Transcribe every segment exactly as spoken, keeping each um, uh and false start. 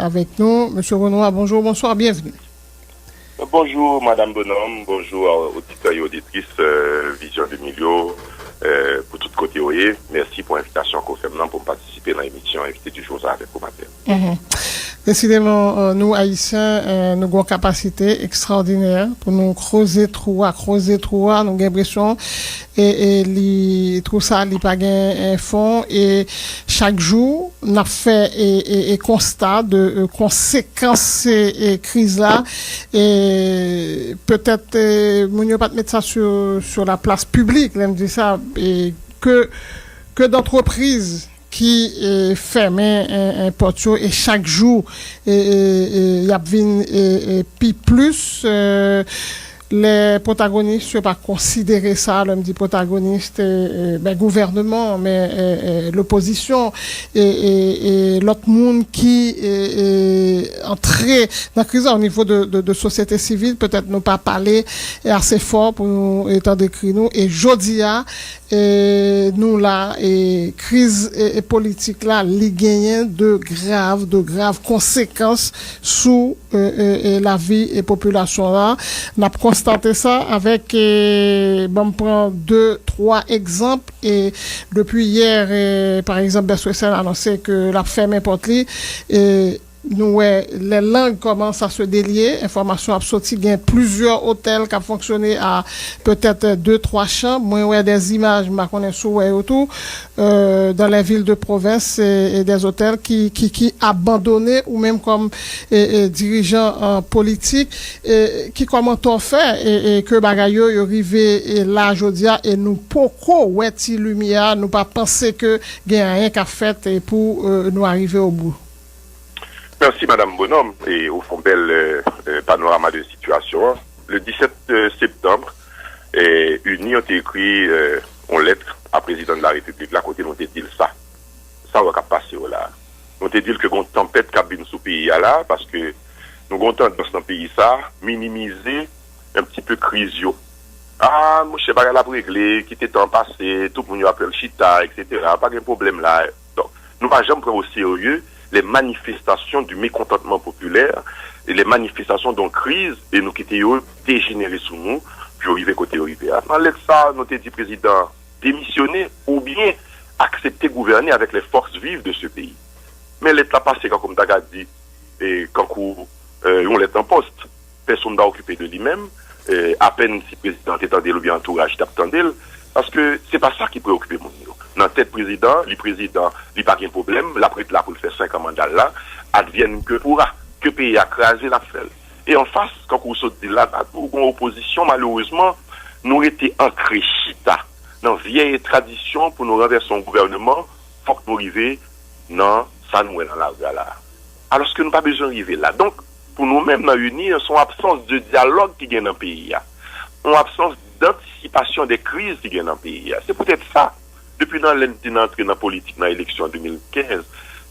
avèk nou. Mesye Renois, bonjou, bonswa, byenvni. Bonjou, Madam Bonhomme, bonjou a oditè e oditris, euh, Vizyon de Mil yo, euh, pou tout kote w ye. Mèsi pou envitasyon ke w fè m nan pou m patisipe nan emisyon Invité du Jour sa avèk ou maten. Mhm. Desideman, euh, nou Ayisyen, euh, nou gen yon kapasite ekstraòdinè pou nou kreze twou a, kreze twou a, nou gen enpresyon, e, e li, twou sa, li pa gen, e, fon, e chak jou, n ap fè, e, e, e konsta de, e, konsekans, e, e kriz la, e petèt, e, moun yo pa t met sa sur, sur la place publique, lè m di sa, e ke, ke d'antrepriz ki, e, fèmen, e, e, pòt yo, e chak jou, e, e, e, y ap vin, e, e, pi plis, e, lè pwotagonis yo pa konsidere sa, lè m di pwotagonis, e, e, ben, gouvènman, men, e, e, lopozisyon, e, e, e lòt moun ki, e, e, antre nan kriz la o nivo de, de, de sosyete sivil, petèt nou pa pale, e, ase fò pou nou, e, tande kri nou. E jodi a, e, nou la, e kriz, e, e politik la, li genyen de grav, de grav konsekans sou, e, e, e lavi e popilasyon la. N ap konstate sa avèk, e, ban m pran de, twa egzanp, e depi yè, e, pa egzanp, Best Western anonse ke l ap fèmen pòt li, e, nou wè, les langues commencent à se délier, enfòmasyon ap soti, gen plizyè otèl k ap fonksyone a petèt de, twa chanm. Mwen wè dè zimaj, m pa konnen si w wè yo tou, euh, dans les villes de province, e, e des hôtels ki, ki, ki abandone ou menm kòm, e, e, dirijan, euh, politik, e, ki kòmantè w fè, e, e ke bagay yo, yo rive, e, la jodi a, e nou poko wè ti limyè a, nou pa panse ke gen anyen k ap fèt, e pou, euh, nou arive o bou. Mèsi, Madam Bonhomme, e ou fè yon bèl, euh, euh, panorama de sitiyasyon an. Le disèt, euh, septanm, euh, UNIR te ekri, euh, yon lèt a prezidan de la repiblik la kote nou te di l sa. Sa w wè k ap pase yo la. Nou te di l ke gon tanpèt k ap vin sou peyi a la, paske nou gon tandans nan peyi sa minimize un petit peu kriz yo. Ah, monchè, bagay la ap regle, kite tan pase, tout moun yo ap fè l chita, et cetera. Pa gen pwoblèm la. Donk, nou pa janm pran o serye les manifestations du mécontentement populaire et les manifestations d'une crise, e nou kite yo dejenere sou nou, pou yo rive kote yo rive a. Nan lèt sa, nou te di prezidan demisyone oubyen aksepte gouvène avec les forces vives de ce pays. Men lèt la pase kankou m ta ka di, e, kankou, e, yon lèt an pòs. Pèsonn pa okipe de li menm. E, apèn si prezidan te tande l oubyen antouraj t ap tande l. Paske se pa sa ki preokipe moun yo. Nan tèt prezidan, li prezidan, li pa gen pwoblèm, l ap ret la pou l fè senk an manda l la, advienne que pourra, ke peyi a kraze, l ap fè l. E anfas, kankou w sot di l la, nou gon opozisyon, malerezman, nou rete ankre chita nan vyèy tradisyon pou nou ranvèse yon gouvèneman, fòk nou rive nan sa nou wè nan lari a la. Alòske nou pa bezwen rive la. Donk, pou nou menm nan UNIR, se yon absans de dyalòg ki gen nan peyi a. Yon absans dantisipasyon de kriz ki gen nan peyi a. Se poutèt sa, depi nan lè n te nan antre nan politik nan eleksyon de mil kenz,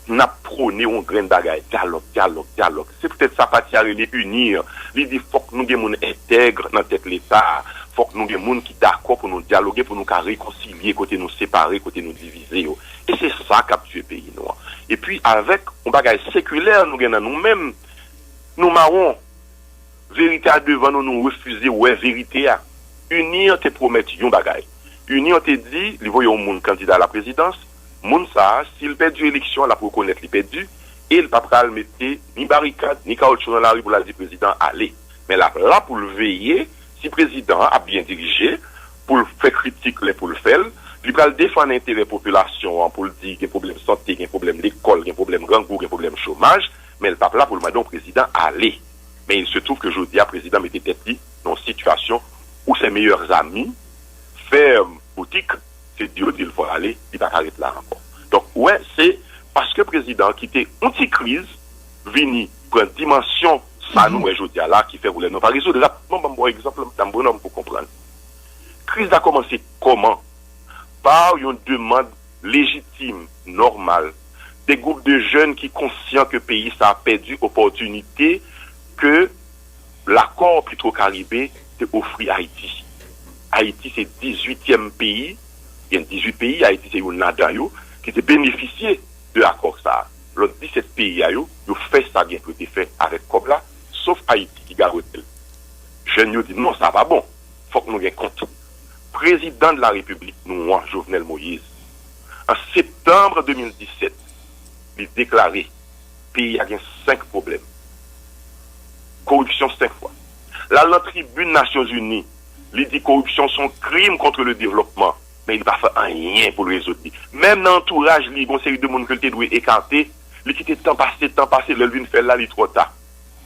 n ap pwone yon grenn bagay, dyalòg, dyalòg, dyalòg. Se poutèt sa pati a rele UNIR. Li di fòk nou gen moun entèg nan tèt Leta a. Fòk nou gen moun ki dakò pou nou dyaloge, pou nou ka rekonsilye kote nou separe, kote nou divize yo. E se sa k ap tiye peyi nou an. Epi avèk yon bagay sekilè nou gen nan nou menm, nou mawon. Verite a devan nou, nou refize wè verite a. UNIR te pwomèt yon bagay. UNIR te di li voye yon moun kandida a la prezidans. Moun sa a, si l pèdi eleksyon an, l ap rekonèt li pèdi e l pa pral mete ni barikad, ni kawoutchou nan lari pou l al di prezidan ale. Men l ap la pou l veye si prezidan an ap byen dirije, pou l fè kritik lè pou l fè l. Li pral defann enterè popilasyon an pou l di gen pwoblèm sante, gen pwoblèm lekòl, gen pwoblèm grangou, gen pwoblèm chomaj, men l p ap la pou l mande yon prezidan ale. Men il se trouve ke jodi a, prezidan mete tèt li nan yon sitiyasyon où ses meilleurs amis ferment boutique, se di yo di l fò l ale, li pa ka ret la ankò. Donk, ou wè, se paske prezidan an kite yon ti kriz vini pran dimansyon sa nou wè jodi a la ki fè pwoblèm nan pa rezoud. Rapidman, ban m ba w egzanp, Madanm Bonhomme, pou konprann. Kriz la kòmanse kòman? Pa yon demann lejitim, nòmal, de gwoup de jèn ki konsyan ke peyi sa a pèdi opòtinite ke Lakò Petro Caribe te ofri Ayiti. Ayiti se dizuityèm peyi, gen dizuit peyi, Ayiti se youn ladan yo, ki te benefisye de akò sa a. lòt disèt peyi a yo, yo fè sa gen pou yo te fè avèk kòb la, sof Ayiti ki gagote l. Jèn yo di non, sa pa bon. Fòk nou gen kont. Prezidan de la Repiblik nou an, Jovenel Moïse, an septanm de mil disèt, li deklare peyi a gen senk pwoblèm. Koripsyon senk fwa. L al nan tribin Nasyonzini, li di koripsyon se yon krim kont le devlopman, men li pa fè anyen pou l rezoud li. Menm nan antouraj li, gen yon seri de moun ke l te dwe ekate, li kite tan pase, tan pase, lè l vin fè l la, li twò ta.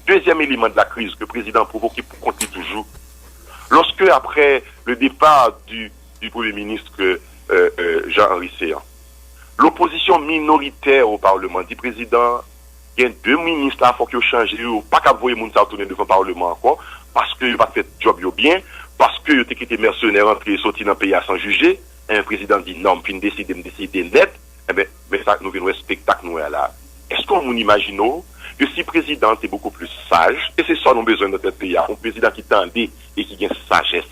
Dezyèm eleman de la kriz ke prezidan an pwovoke pou kont li toujou. Lorsque, après le départ du, du Premier ministre euh, euh, Jean-Henri Céant, l'opposition minoritaire au Parlement di prezidan, gen de minis la, fòk yo chanje yo, pa kab voye moun sa yo tounen devan Palman ankò, paske yo pa t fè djòb yo byen, paske yo te kite mèsenè rantre e soti nan peyi a san jije. Enben, prezidan di non, m fin deside, m deside nèt. Enben, men sa nou vin wè, spektak nou wè a la. Èske yon moun imajine w ke si prezidan an te beaucoup plus sage, e se sa nou bezwen nan tèt peyi a, yon prezidan ki tande e ki gen sajès,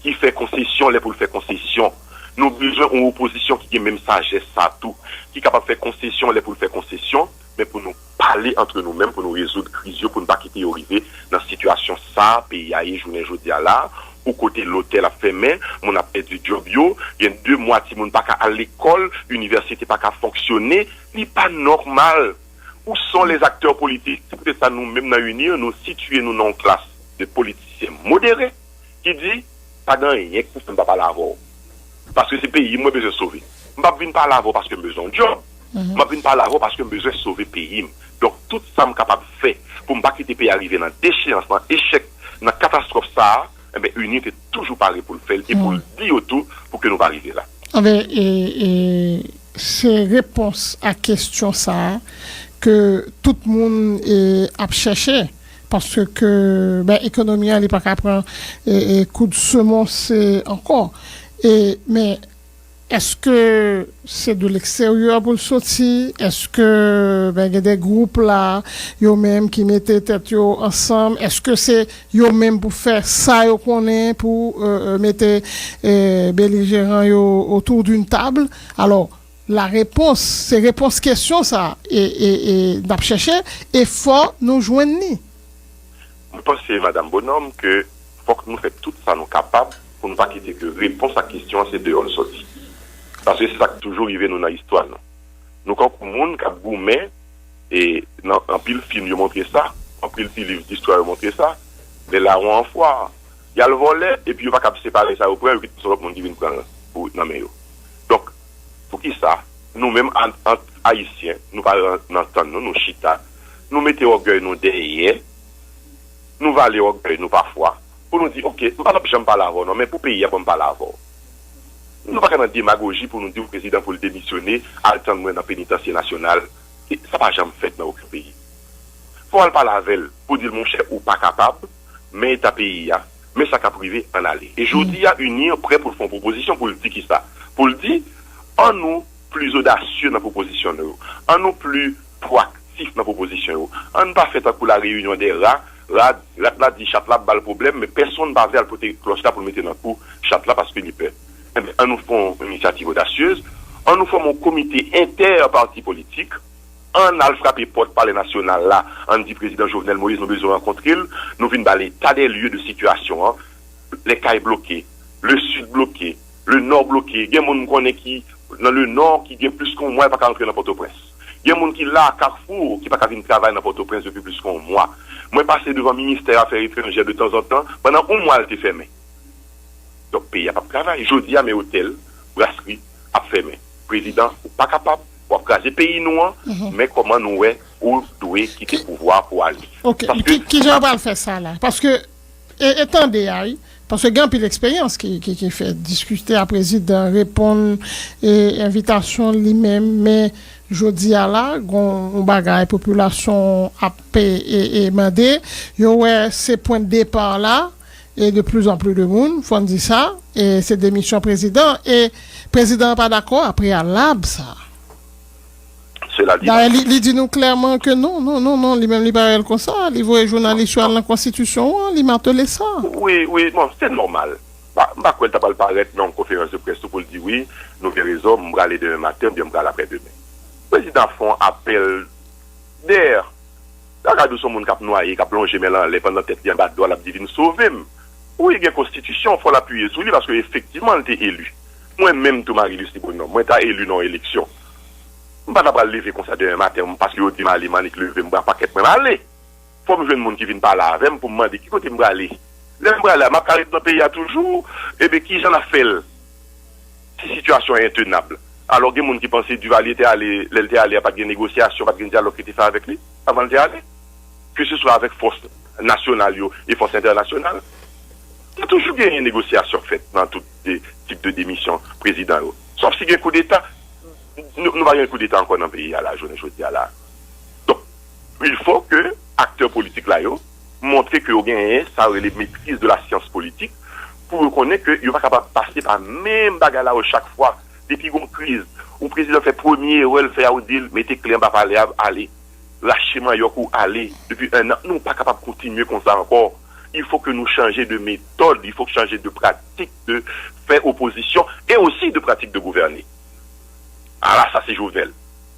ki fè konsesyon lè pou l fè konsesyon. Nou bezwen yon opozisyon ki gen menm sajès sa tou, ki kapab fè konsesyon lè pou l fè konsesyon, men pou nou pale antre nou menm, pou nou rezoud kriz yo, pou n pa kite yo rive nan sitiyasyon sa a peyi a ye jounen jodi a la, ou kote lotèl ap fèmen, moun ap pèdi djòb yo, gen de mwa timoun pa ka al lekòl, inivèsite pa ka fonksyone, li pa nòmal. Où sont les acteurs politiques? Se poutèt sa nou menm nan UNIR, nou sitiye nou nan yon klas de politisyen modere ki di, pa gen anyen k pou fè m pa pale avè w. Paske se peyi m mwen bezwen sove. M p ap vin pale avè w paske m bezwen yon djòb. M ap vin pale avè w paske m bezwen sove peyi m. Donk, tout sa m kapab fè pou m pa kite peyi a rive nan decheyans, nan echèk, nan katastwòf sa a, enben, UNIR te toujou pare pou l fè l e pou l di yo tou pou ke nou pa rive la. Enben, e, e, se repons a kesyon sa a ke tout moun e, ap chèche. Paske, ben, ekonomi an, li pa ka pran e, e, koud semons e, ankò. E, men, èske se de leksteryè pou l soti? Èske, ben, gen de gwoup la, yo menm ki mete tèt yo ansanm? Èske se yo menm pou fè sa yo konnen pou e, e, mete e, belijeran yo autour d'une table? Alò, la repons, se repons kesyon sa e, e, e, n ap chèche, e fò nou jwenn li. Mwen panse, Madam Bonhomme, ke fòk nou fè tout sa nou kapab pou nou pa kite ke repons a kesyon an se deyò l soti. Paske se sa k toujou rive nou nan istwa nou. Nou kankou moun k ap goumen, e nan anpil fim yo montre sa, anpil ti liv distwa yo montre sa, les larrons en foire. Y al vòlè, epi yo pa kab separe sa yo pran, yo kite se lòt moun ki vin pran l pou, nan men yo. Donk, poukisa nou menm, an, ant Ayisyen, nou pa ran-, nan tann nou, nou chita, nou mete ògèy nou dèyè, nou vale ògèy nou pafwa, pou nou di, oke, m pa t ap janm pale avè w non, men pou peyi a, ban m pale avè w. Nou pa ka nan demagoji pou nou di yon prezidan pou l demisyone, al tann mwen nan penitansye nasyonal. E sa pa janm fèt nan okenn peyi. Fò w al pale avè l pou di l, monchè, ou pa kapab, men eta peyi a, men sa k ap rive, ann ale. E jodi a, UNIR prè pou l fè yon pwopozisyon pou l di kisa? Pou l di, ann nou pli odasye nan pwopozisyon nou yo. Ann nou pli pwoaktif nan pwopozisyon yo. Ann pa fè tankou la reyinyon dè ra, ra, rat la di chat la ap ba l pwoblèm, men pèsonn pa vle al pote klòch la pou l mete nan kou chat la paske li pè. Enben, ann nou fè yon inisyativ odasyez, ann nou fòme yon komite entè pati politik, ann al frape pòt Palè Nasyonal la, ann di prezidan Jovenel Moïse nou bezwen rankontre l, nou vin ba l eta dè lye de sitiyasyon an, lè kay bloke, le sid bloke, le nò bloke. Gen moun m konnen ki nan le nò ki gen plis ke yon mwa yo pa ka rantre nan Pòtoprens. Gen moun ki la a Kafou ki pa ka vin travay nan Pòtoprens depi plis ke yon mwa. Mwen pase devan ministè afè etranjè de tanzantan, pandan yon mwa l te fèmen. Donk, peyi a p ap travay. Jodi a, men otèl, brasri ap fèmen. Prezidan, ou pa kapab, w ap kraze peyi nou an, men kòman nou wè ou dwe kite pouvwa pou ale. Ok, ki, ki jan w pral fè sa la? Paske, e, e tande a, wi. Paske gen anpil eksperyans ki, ki, ki fèt. Diskite a prezidan, reponn e, envitasyon li menm, men jodi a la, gon yon bagay popilasyon ap e, e, e mande, yo wè se pwen de depa la, e de plus en plus de moun, fò n di sa, e se demisyon prezidan, e prezidan an pa dakò a preyalab sa. Dayè, li, li di nou klèman ke non, non, non, non, li menm li pa wè l konsa, li voye jounalis yo al nan konstitisyon an, li matele sa. Wi, wi, bon, se nòmal. M pa, m pa kwè l ta pral parèt nan yon konferans de près tou pou l di wi, nou gen rezon, m prale demen maten oubyen m prale aprè demen. Prezidan ap fè yon apèl dèyè. Lè w gade w se yon moun k ap nwaye, k ap lonje men l anlè pandan tèt li anba dlo a, l ap di, "Vin sove m." Wi, gen konstitisyon, fò l apiye sou li, paske efektivman, l te eli. Mwen menm tou, Marie Lucie Bonhomme, mwen ta eli nan yon eleksyon. M pa ta pral leve konsa demen maten, paske yo di m ale, m annik leve, m pran pakèt mwen, m ale. Fò m jwenn moun ki vin pale avè m pou m mande ki kote m prale. Lè m prale a, m ap ka ret nan peyi a toujou? Ebyen, ki jan n ap fè l si sitiyasyon an entenab? Alò, gen moun ki panse Duvalier te ale, lè l te ale a, pa t gen negosyasyon, pa t gen dyalòg ki te fè avèk li, avan l te ale. Keseswa avèk fòs nasyonal yo e fòs entènasyonal, te toujou genyen negosyasyon fèt nan tout de, tip de demisyon prezidan yo. Sòf si gen koudeta, nou, nou pa gen koudeta ankò nan peyi a la, jounen jodi a la. Donk, il faut que aktè politik la yo montre ke yo genyen sa yo rele maîtrise de la science politique, pou yo konnen ke yo pa kapab pase pa menm bagay la yo chak fwa. Depi gon kriz, yon prezidan fè premye erè l fè a, ou di l, "Mete kle anba palè a, ale. Rache manyòk ou, ale." Depi en an, nou pa kapab kontinye konsa ankò. Il faut que nou chanje de méthode, il faut chanje de pratique de faire opposition et aussi de pratique de gouverner. Ala, sa se Jovenel.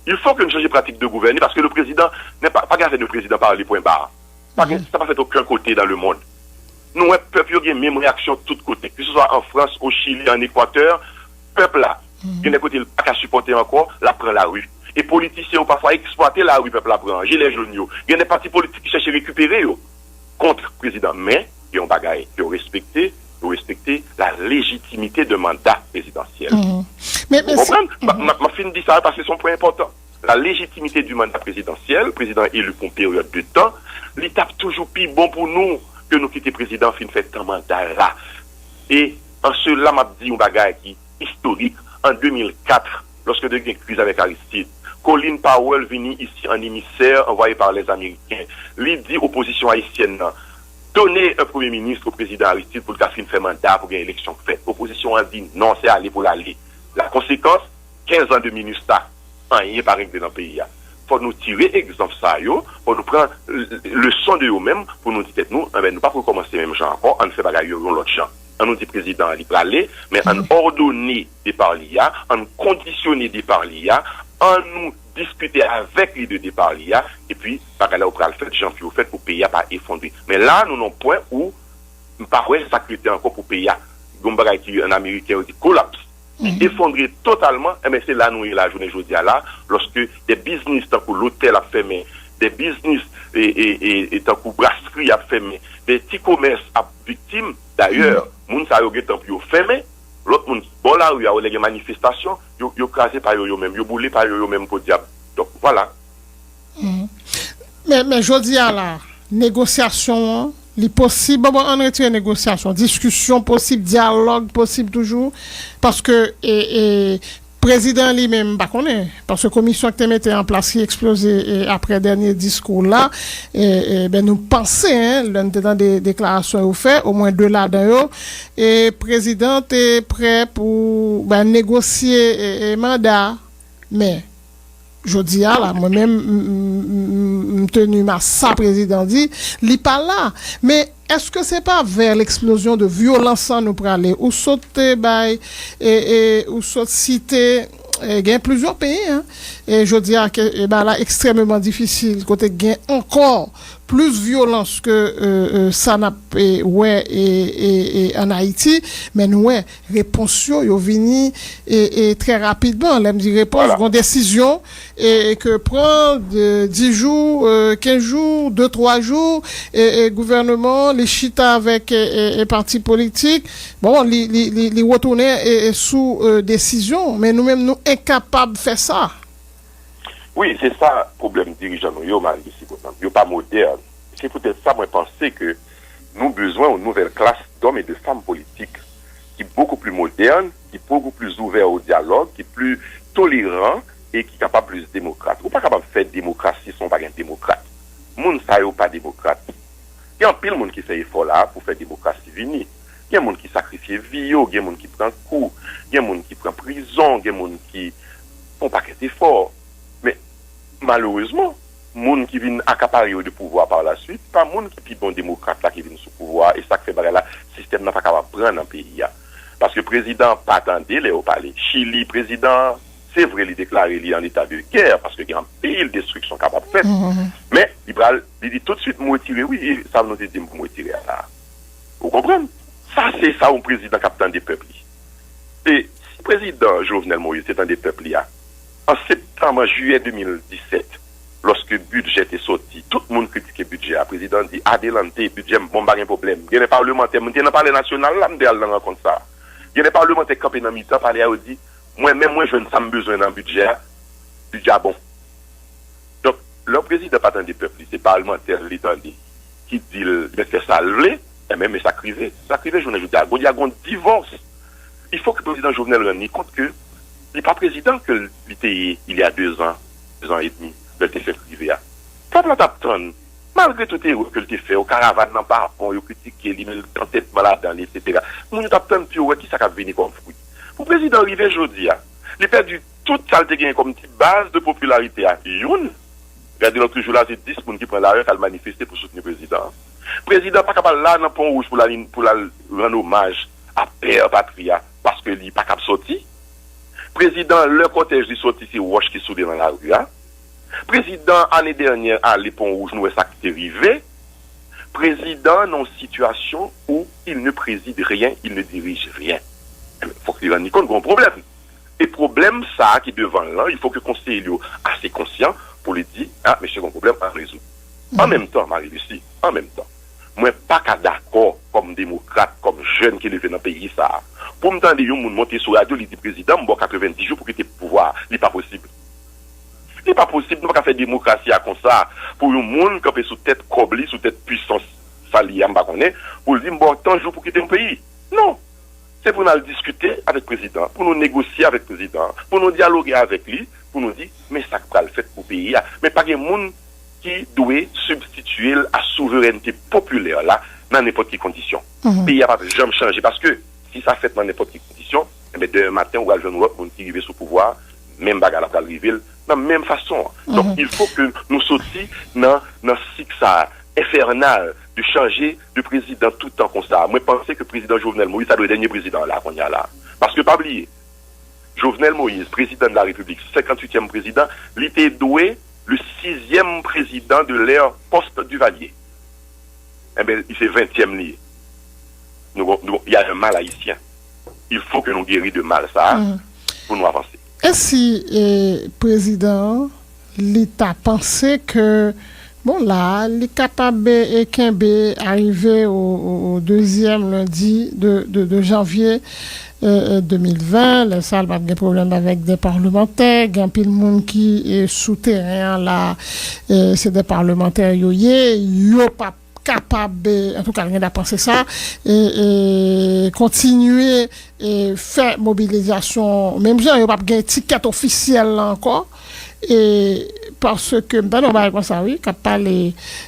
Il faut que nou chanje pratik de gouvène, paske le président n'est pas, pa gen afè de prezidan pale pwen ba. Pa gen, sa pa fèt okenn kote dans le monde. Nou wè pèp yo gen menm reyaksyon tout kote, ke se swa an Frans, o Chili, an Ekwatè, pèp la, gen de kote l pa ka sipòte ankò, l ap pran lari. E politisyen yo pafwa eksplwate lari pèp la pran an, jilè jòn yo. Gen de pati politik ki chèche rekipere yo kont prezidan. Men, gen yon bagay ke yo respekte, yo respekte la légitimité de mandat présidentiel. Ou konprann? M ap fin di sa paske se yon pwen enpòtan. La légitimité du mandat présidentiel, prezidan eli pou yon peryòd de tan, li t ap toujou pi bon pou nou ke nou kite prezidan fin fè tan manda l la. E an sela, m ap di yon bagay ki istorik. An de mil kat, lòske te gen kriz avèk Aristide, Colin Powell vini isi an emisè envoyé par les Américains. Li di opozisyon ayisyèn nan, "Donnez un premier ministre au président Aristide pou l ka fin fè manda a, pou gen eleksyon k fèt." Opozisyon an di, "Non, se ale pou l ale." La konsekans, kenz an de MINUSTAH, anyen pa regle nan peyi a. Fò nou tire egzanp sa yo, fò nou pran l-, leson de yo menm pou nou di tèt nou, "Enben, nou p ap rekòmanse menm jan ankò, ann fè bagay yo yon lòt jan." Ann nou di prezidan an li prale, men ann òdone depa li a, ann kondisyone depa li a, ann nou diskite avèk li de depa li a, epi bagay la yo pral fèt jan pou yo fèt pou peyi a pa efondre. Men la, nou nan pwen ou m pa wè sa k rete ankò pou peyi a. Gon bagay ki an ameriken yo di kolaps. Li efondre totalman, enben se la nou ye la jounen jodi a la, lòske de biznis tankou lotèl ap fèmen, de biznis e, e, e, e tankou brasri ap fèmen, de ti komès ap viktim. Dayè, moun sa yo gentan pou yo fèmen, lòt moun ki bò lari a, ou lè gen manifestasyon, yo, yo kraze pa yo yo menm, yo boule pa yo yo menm podyab. Donk, vwala. Men, men jodi a la, negosyasyon an, li posib, bon, bon, ann retire negosyasyon, diskisyon posib, dyalòg posib toujou, paske e, e, prezidan li menm, m pa konnen, paske komisyon ki te mete an plas ki eksploze e, apre dènye diskou la, e, e, ben, nou panse, en, lè n te tande deklarasyon yo fè, omwen de ladan yo, e prezidan te prè pou ben, negosye e, e, manda, men jodi a la, mwen menm, m tenu ma sa prezidan di, li pa la. Men èske se pa vè leksplozyon de vyolans lan nou prale? Ou sot te bay, e, e, ou sot site, e, gen plizyè peyi, en, e jodi a, ke, e, bagay la ekstrèmeman difisil, kote gen ankò plis vyolans ke, e, e, sa n ap, e, wè, e, e, e, ann Ayiti, men nou wè, repons yo, yo vini e, e, trè rapidman. Lè m di repons, gen desizyon e, e ke pran de, dis jou, e, kenz jou, de, twa jou, e, e gouvènman, li chita avèk e, e, e pati politik, bon, li, li, li, li retounen e, e sou e, desizyon, men nou menm, nou enkapab fè sa. Wi, se sa pwoblèm dirijan nou yo, Marie Lucie Bonhomme. Yo pa modèn. Se poutèt sa mwen panse ke nou bezwen yon nouvèl klas dòm e de fanm politik ki bokou pli modèn, ki bokou pli ouvè o dyalòg, ki pli toleran e ki kapab plis demokrat. Ou pa kapab fè demokrasi san w pa gen demokrat. Moun sa yo pa demokrat. Gen anpil moun ki fè efò la pou fè demokrasi vini. Gen moun ki sakrifye vi yo, gen moun ki pran kou, gen moun ki pran prizon, gen moun ki fè yon pakèt efò. Men, malerezman, moun ki vin akapare yo de pouvwa pa la swit, pa moun ki pi bon demokrat la ki vin sou pouvwa a, e sa k fè bagay la, sistèm nan pa kapab pran nan peyi a. Paske prezidan an pa tande lè yo pale. Chili, prezidan an Se vre, li deklare li an eta de gè, paske gen anpil destriksyon kapab fèt. Men, li pral, li di toutswit, "M retire, wi, e sa nou te di m pou m retire a la." Ou konprann? Sa, se sa yon prezidan k ap tande pèp li. E si prezidan Jovenel Moïse te tande pèp li a, an septanm, an jiyè de mil disèt, lòske bidjè te soti, tout moun kritike bidjè a. Prezidan di, "Adelante, bidjè m bon, m pa gen pwoblèm." Gen de palmantè, m te nan Palè Nasyonal la, m te al nan rankont sa a. Gen de palmantè k kanpe nan mitan palè a, yo di, "Mwen menm, mwen jwenn sa m bezwen nan bidjè a, bidjè a bon." Donk, lè yon prezidan pa tande pèp li, se palmantè l li tande ki di l mèt fè sa l vle, enben, men sa k rive. Sa k rive jounen jodi a. Jodi a, gon divòs. Il faut que prezidan Jovenel rann li kont ke li pa prezidan ke li te ye il y a deux ans, deux ans et demi, lè l te fèk rive a. Pèp la t ap tann, malgre tout erè ke l te fè yo, karavàn nan pa bon, yo kritike li, men l t antètman ladan li, etsetera. Moun yo t ap tann pou yo wè kisa k ap vini kòm fwi. Pou prezidan rive jodi a, li pèdi tout sa l te genyen kòm ti baz de popilarite a. Youn, gade lòt jou la, se dis moun ki pran lari k al manifeste pou soutni prezidan an. Prezidan pa ka pa la nan Pon Wouj pou l al, pou l al rann omaj a pè patri a, paske li pa kab soti. Prezidan, lè kòtèj li soti, se wòch ki soule nan lari a. Prezidan, ane dènyè, ale Pon Wouj, nou wè sa ki te rive. Prezidan nan yon sitiyasyon où il ne préside rien, il ne dirige rien. Fòk li rann li kont gen yon pwoblèm. E pwoblèm sa a ki devan l lan, il faut que konseye l yo ase konsyan pou li di, "Ah, mesye, gen yon pwoblèm, ann rezoud." An menm tan, Marie Lucie, an menm tan, mwen pa ka dakò kòm demokrat, kòm jèn ki leve nan peyi sa a, pou m tande yon moun monte sou radyo, li di, "Prezidan, m ba w katrevenndis jou pou kite pouvwa a." Li pa posib. Li pa posib, nou pa ka fè demokrasi a konsa, pou yon moun kanpe sou tèt kòb li, sou tèt pwisans sa li ye a, m pa konnen, pou l di, "M ba w tan jou pou kite yon peyi." Non. Se pou n al diskite avèk prezidan, pou nou negosye avèk prezidan, pou nou dyaloge avèk li, pou nou di, "Men sa k pral fèt pou peyi a." Men pa gen moun ki dwe sibstitye l a souverènte popilè la nan nenpòt ki kondisyon. Peyi a p ap janm chanje, paske si sa fèt nan nenpòt ki kondisyon, enben, demen maten, ou pral jwenn yon lòt moun ki rive sou pouvwa a, menm bagay la pral rive l nan menm fason an. Donk, il faut que nou soti nan, nan sik sa a, enfènal, de chanje de prezidan tout tan konsa. Mwen panse ke prezidan Jovenel Moïse, sa dwe dènye prezidan la, kounye a la. Paske, pa bliye, Jovenel Moïse, président de la République, cinquante-huitième président, li te dwe le sixième président de l'ère post-Duvalier. Enben, li se ventyèm li ye. Nou, nou, y a un mal haïtien. Il faut que nou geri de mal sa a pou nou avanse. E si, e, prezidan an, li ta panse ke, bon, la a, li kapab, e, kenbe, arive o, o, o dezyèm lendi de, de, de janvye, e, e, de mil ven, lè sa a, l p ap gen pwoblèm avèk de palmantè, gen anpil moun ki, e, sou teren an la, e, se de palmantè yo ye, yo p ap kapab, e, antouka, l gen dwa panse sa, e, e, kontinye, e, fè mobilizasyon menm jan, yo p ap gen etikèt ofisyèl la ankò, e, paske m tande yon bagay konsa, wi, k ap pale,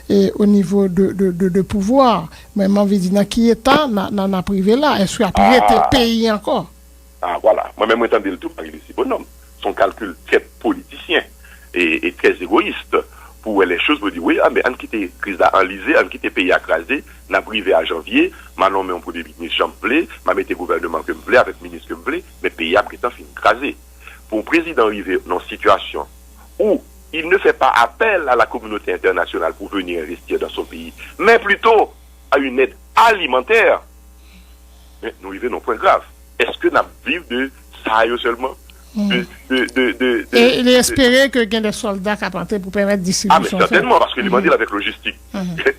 e, o nivo de, de, de, de pouvwa. Men m anvi di, nan ki eta n a, n a, n ap rive la? Èske y ap rete peyi ankò? Ah, vwala. Mwen menm, mwen tande l tou, Marie-Lucie Bonhomme. Se yon kalkil trè politisyen e, e trè egoyis pou wè lè choz, pou di, wi, a, men ann kite kriz la anlize, ann kite peyi a kraze, n ap rive a janvye, m a nonmen yon premye minis jan m vle, m a mete gouvèneman ke m vle, avèk minis ke m vle, men peyi a ap gentan fin kraze. Pou yon prezidan rive nan yon sitiyasyon où il ne fait pas appel à la communauté internationale pour venir investir dans son pays, mais plutôt à une aide alimentaire, men nou rive nan yon pwen grav. Èske n ap viv de sa yo sèlman? De, de, de, de, de, E li espere ke gen de sòlda k ap antre pou pèmèt distribisyon. Ah, men sètènman, paske li mande l avèk lojistik.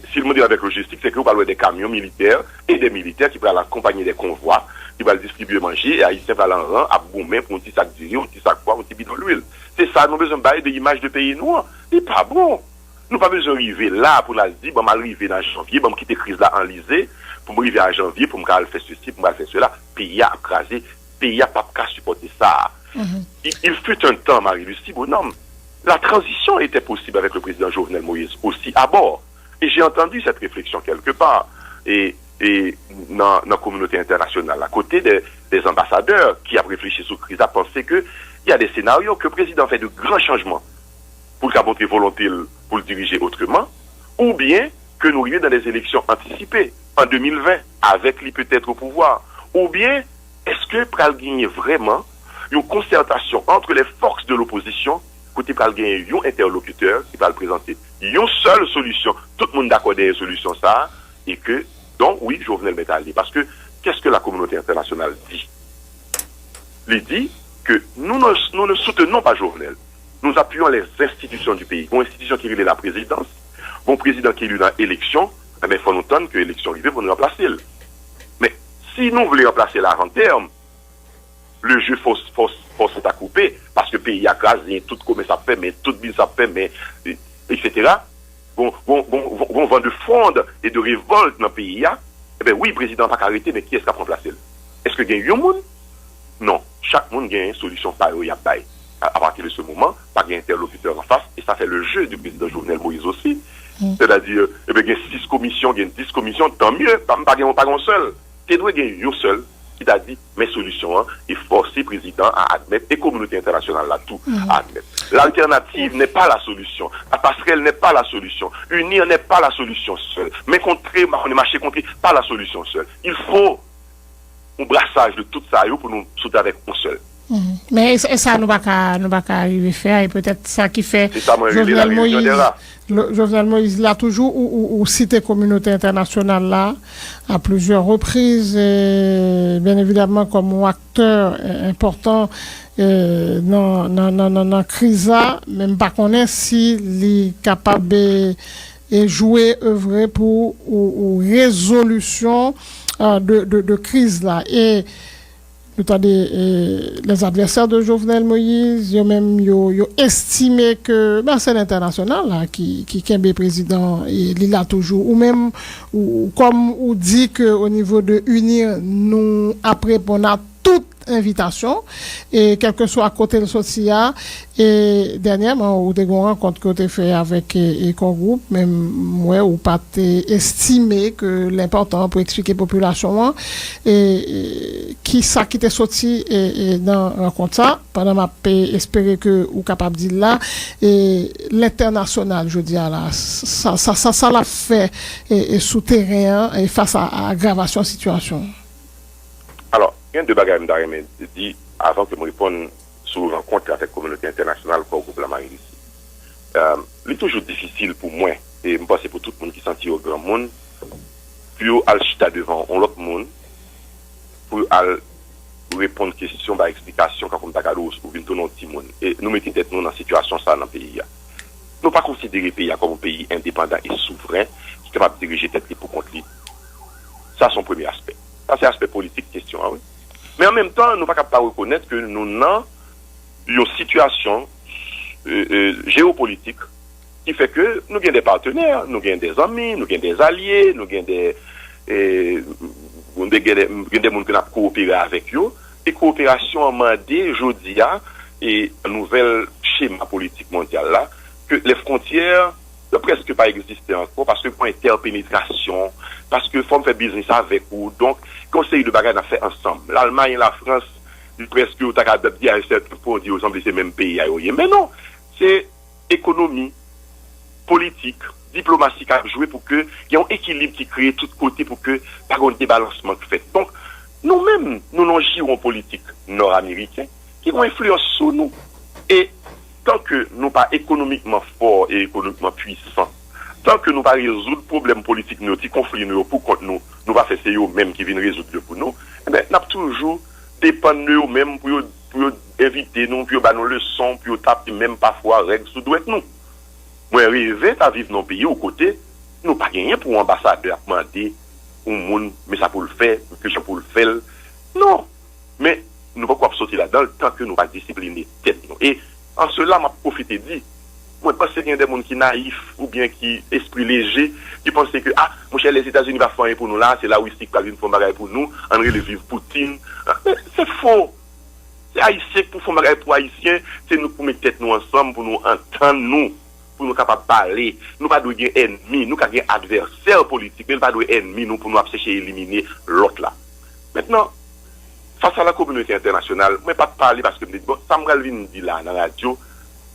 Si l mande l avèk lojistik, se ke ou pral wè de kamyon militè e de militè ki pral akonpaye de konvwa, ki pral distribiye manje, e Ayisyen pral an ran, ap goumen pou yon ti sak diri, yon ti sak pwa, yon ti bidon lwil. Se sa nou bezwen bay de imaj de peyi nou an. Li pa bon. Nou pa bezwen rive la pou n al di, "Bon, m al rive nan janvye, bon, m kite kriz la anlize, pou m rive a janvye, pou m ka al fè sesi, pou m ka al fè sela." Peyi a ap kraze, peyi a p ap ka sipòte sa a. Il, il fut un temps, Marie-Lucie Bonhomme, la transition était possible avec le président Jovenel Moïse aussi à bord. Et j'ai entendu cette réflexion quelque part. Et, et nan, nan kominote entènasyonal la, kote de, des ambassadeurs ki ap reflechi sou kriz la, panse ke y a des scénarios que président fait de grands changements pou l ka montre volonte l pou l dirije otreman, oubyen ke nou rive nan des élections anticipées en deux mille vingt, avèk li petèt o pouvwa, oubyen èske pral genyen vrèman yon konsètasyon entre les forces de l'opposition, kote pral genyen yon entèlokitè ki pral prezante yon sèl solisyon, tout moun dakò dèyè solisyon sa a, e ke, donk, wi, Jovenel mèt ale. Paske, qu'est-ce que la communauté internationale dit? Li di ke nous ne, nous ne soutenons pas Jovenel. Nous appuyons les institutions du pays. Gon enstitisyon ki rele la présidence, gon prezidan ki eli nan eleksyon, enben, fò nou tann ke eleksyon rive pou nou ranplase l. Men, si nou vle ranplase l avan tèm, le jeu fò, fò, fò sèt a koupe, paske peyi a kraze, tout komès ap fèmen, tout biznis ap fèmen, e, etsetera. Gon, gon, gon, gon van de fronde e de revolt nan peyi a, enben wi, prezidan an pa ka rete, men kiyès k ap ranplase l? Èske gen yon moun? Non. Chak moun gen solisyon pa yo y ap bay. A, à partir de ce moment, pa gen entèlokitè anfas, e sa fè le jeu de prezidan Jovenel Moïse osi. Sètadi, enben, gen sis komisyon, gen dis komisyon, tan mye, pa, pa gen, pa gen yon sèl. Te dwe gen yon sèl ki ta di, men solisyon an, e fòse prezidan a admèt, e kominote entènasyonal la tou a admèt. L'alternative n'est pas la solution. La passerelle n'est pas la solution. Unir n'est pas la solution seule. Men kontre, m pa konnen, mache kontre, pa la solution seule. Il faut yon brasaj de tout sa yo pou nou sot avèk yon sèl. Men e sa nou pa ka nou pa ka rive fè a, e petèt sa ki fè Se sa mwen rele la Jovenel reyinyon dè Moïse ra. Jovenel Moïse la toujou ou, ou, ou site kominote entènasyonal la a plizyè repriz, e, byen evidamman kòm yon aktè e, enpòtan e, nan, nan, nan, nan, nan kriz la, men m pa konnen si li kapab e, e jwe, evre pou ou, ou rezolisyon e, de, de, de kriz la. E nou tande e, les adversaires de Jovenel Moïse, yo menm yo, yo estime ke Mercenaires International la ki, ki kenbe prezidan e, li la toujou, ou menm ou, kòm ou di ke o nivo de UNIR nou ap reponn a tout envitasyon e kèlkeswa kote l soti a. E dènyèman ou te gen yon rankont ke w te fè avèk e, e Core Group, men m wè ou pa t estime ke l enpòtan pou eksplike popilasyon an e, e kisa ki te soti e, e nan rankont sa, pandan m ap e, espere ke ou kapab di l la. E lentènasyonal jodi a la, sa sa sa sa l ap fè e, e sou teren an e fas a agravasyon sitiyasyon an? Alò, gen de bagay m ta renmen di avan ke m reponn sou rankont avèk kominote entènasyonal Core Group Lamarilisi. Li toujou difisil pou mwen, e m panse pou tout moun ki santi yo granmoun, pou yo al chita devan yon lòt moun, pou yo al reponn kesyon, bay eksplikasyon, kankou m ta ka di w, ou vin tounen yon timoun. E nou mete tèt nou nan sitiyasyon sa a nan peyi a. Nou pa konsidere peyi a kòm yon peyi endepandan e souvren ki kapab dirije tèt li pou kont li. Sa se yon premye aspè. Sa se aspè politik kesyon an, wi. Men an menm tan, nou pa kab pa rekonèt ke nou nan yon sitiyasyon e, e, jewopolitik ki fè ke nou gen de patenè, nou gen de zanmi, nou gen de alye, nou gen de, e, nou gen de, gen de moun ke n ap kowopere avèk yo. E kowoperasyon an mande jodi a, e nouvèl chema politik mondyal la, ke lè fwontyè yo prèske pa egziste ankò, paske gon entèpenetrasyon, paske fò m fè biznis avèk ou. Donk, gen yon seri de bagay n ap fè ansanm. Lalmay, Lafrans, li prèske, ou ta ka di a yon sèten pwen, di yo sanble se menm peyi a yo ye. Men non, se ekonomi, politik, diplomasi k ap jwe pou ke gen yon ekilib ki kreye tout kote pou ke pa gen yon debalansman k fèt. Donk, nou menm, nou nan yon jiwon politik nò ameriken ki gen yon enfliyans sou nou. E tan ke nou pa ekonomikman fò e ekonomikman pwisan, tan ke nou pa rezoud pwoblèm politik nou yo, ti konfli nou yo pou kont nou, nou pa fè se yo menm ki vin rezoud yo pou nou, enben, n ap toujou depann de yo menm pou yo, pou yo envite nou, pou yo ba nou leson, pou yo tape menm pafwa règ sou dwèt nou. Mwen reve ta viv nan yon peyi ou kote nou pa genyen pou yon anbasadè ap mande yon moun men sa pou l fè, men kijan pou l fè l. Non. Men nou poko ap soti ladan l tan ke nou pa disipline tèt nou. E an sela, m ap pwofite di, mwen panse gen de moun ki nayif oubyen ki espri leje, ki panse ke, a, monchè, Lèzetazini pa fè anyen pou nou la, se Larisi k pral vin fè yon bagay pou nou, ann rele viv Poutin. Men se fo. Se Ayisyen k pou fè yon bagay pou Ayisyen, se nou k pou met tèt nou ansanm pou nou antann nou, pou nou kapab pale. Nou pa dwe gen ènmi, nou ka gen advèsè politik, men nou pa dwe ènmi nou pou nou ap chèche elimine lòt la. Mentnan, fas a la kominote entènasyonal, mwen pa t pale paske m te di, bon, sa m pral vin di la nan radyo,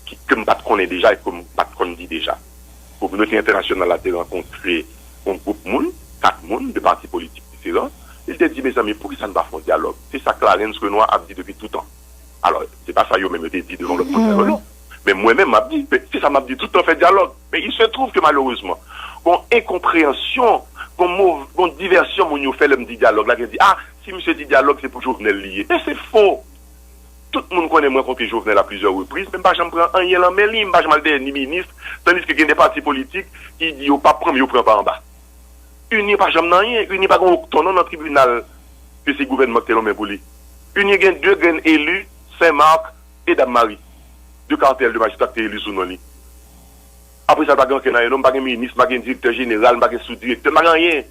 ki, ke m pa t konnen deja e ke m pa t konn di deja. Kominote entènasyonal la te rankontre yon gwoup moun, kat moun, de pati politik diferan, e l te di, mezanmi, poukisa n pa fè yon dyalòg? Se sa Clarens Renois ap di depi toutan. Alò, se pa sa yo menm yo te di devan lòt moun sa yo, non. Men mwen menm, m ap di, men se sa m ap di tout tan, fè dyalòg. Men il se trouve que malheureusement, gon enkonpreyansyon, gon mov, gon divèsyon moun yo fè lè m di dyalòg la, gen di, a, si misye di dyalòg, se pou Jovenel li ye. Men se fo. Tout moun konnen m rankontre Jovenel a plizyè repriz, men m pa janm pran anyen lan men li, m pa janm al dèyè ni minis, tandiske gen de pati politik ki di yo p ap pran, men yo pran pa anba. UNIR pa janm nan anyen, UNIR pa gen yon okton non nan tribinal ke se gouvènman ki te lonmen pou li. UNIR gen de grenn eli, Sen Mak e Dam Mari, de kartèl de majistra ki te eli sou non li. Apre sa, l pa gen ankenn anyen non, m pa gen minis, m pa gen direktè jeneral, m pa gen sou direktè, m pa gen anyen.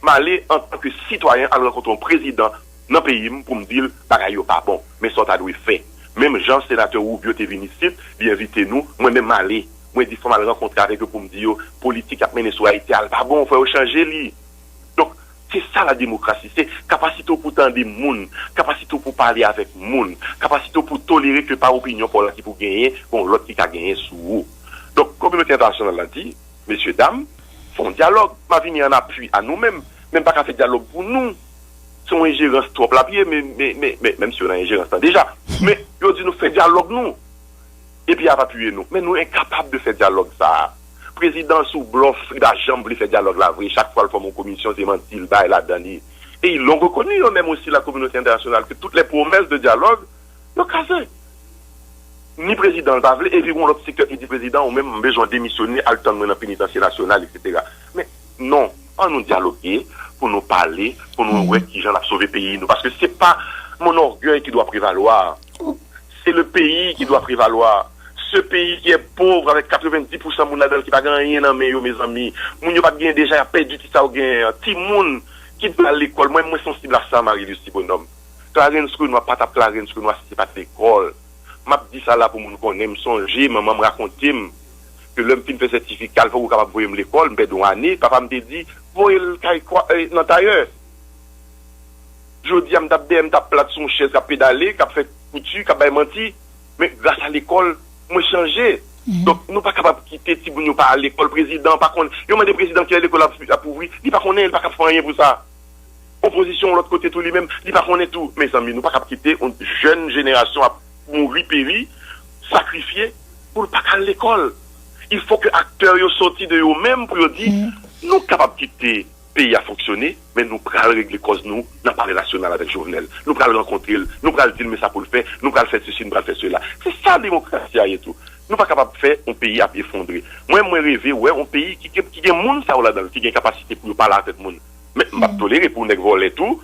M ale antanke sitwayen al rankontre yon prezidan nan peyi m pou m di l bagay yo pa bon, men sa w ta dwe fè. Menm jan senatè Rubio te vin isit, li envite nou, mwen menm m ale. Mwen di fò m al rankontre avèk yo pou m di yo politik y ap mennen sou Ayiti a l pa bon, fò yo chanje li. Donk, se sa la demokrasi, se kapasite w pou tande moun, kapasite w pou pale avèk moun, kapasite w pou tolere ke pa opinyon pa w la ki pou genyen, gon lòt ki ka genyen sou ou. Donk, kominote entènasyonal la di, mesye dam, fè yon dyalòg, m a vini an apui a nou menm, men m pa ka fè dyalòg pou nou. Se yon enjerans twòp l ap ye, men, men, men, men, menm si yo nan enjerans lan deja. Men, yo di nou fè dyalòg nou. Epi y ap apiye nou. Men nou enkapab de fè dyalòg sa a. Prezidan sou blòf, li pa janm vle fè dyalòg la vre. Chak fwa l fòme yon komisyon, se manti l bay ladan li. Et ils l'ont reconnu eux-mêmes aussi, la communauté internationale, que toutes les promesses de dialogue, yo kaze. Ni prezidan l pa vle, epi gon lòt sektè ki di prezidan, ou menm, m bezwen demisyone, al tann mwen nan penitansye nasyonal, et cetera. Men, non, an nou dyaloge, pou nou pale, pou nou wè kijan n ap sove peyi nou. Paske se pa mon orgueil qui doit prévaloir. C'est le pays qui doit prévaloir. Ce pays qui est pauvre avec quatre-vingt-dix pour cent moun ladan l ki pa gen anyen nan men yo, mezanmi. Moun yo pa t genyen deja, y ap pèdi ti sa yo genyen an. Timoun ki dwe al lekòl. Mwen, mwen sansib a sa, Marilyse Ti Bonòm. Clarens Renois pa t ap Clarens Renois si se pa t lekòl. M ap di sa la pou moun konnen, m sonje, manman m rakonte m ke lè m fin fè sètifika l, fòk ou kapab voye m lekòl, m pèdi yon ane, papa m te di, voye l kay kwa, eh, nan tayè. Jodi a, m t ap dèyè, m t ap plat sou yon chèz k ap pedale, k ap fè kouti, k ap bay manti. Men gras a lekòl, mwen chanje. Donk, nou pa kapab kite timoun yo pa al lekòl. Prezidan pa konn, yo mande prezidan kilè lekòl ap, ap ouvri, li pa konnen, li pa kab fè anyen pou sa. Opozisyon lòt kote tou li menm, li pa konnen tou. Mezanmi, nou pa kab kite yon jèn jenerasyon ap mouri, peri, sakrifye pou l pa ka al lekòl. Il faut que aktè yo soti de yo menm pou yo di, nou kapab kite peyi a fonksyone, men nou pral regle kòz nou nan Palè Nasyonal avèk Jovenel. Nou pral rankontre l, nou pral di l men sa pou l fè, nou pral fè sesi, nou pral fè sela. Se sa demokrasi a ye tou. Nou pa kapab fè yon peyi ap efondre. Mwen, mwen reve wè yon peyi ki, ki, ki gen moun sa yo ladan l, ki gen kapasite pou yo pale avèk moun. Men m p ap tolere pou nèg vòlè tou,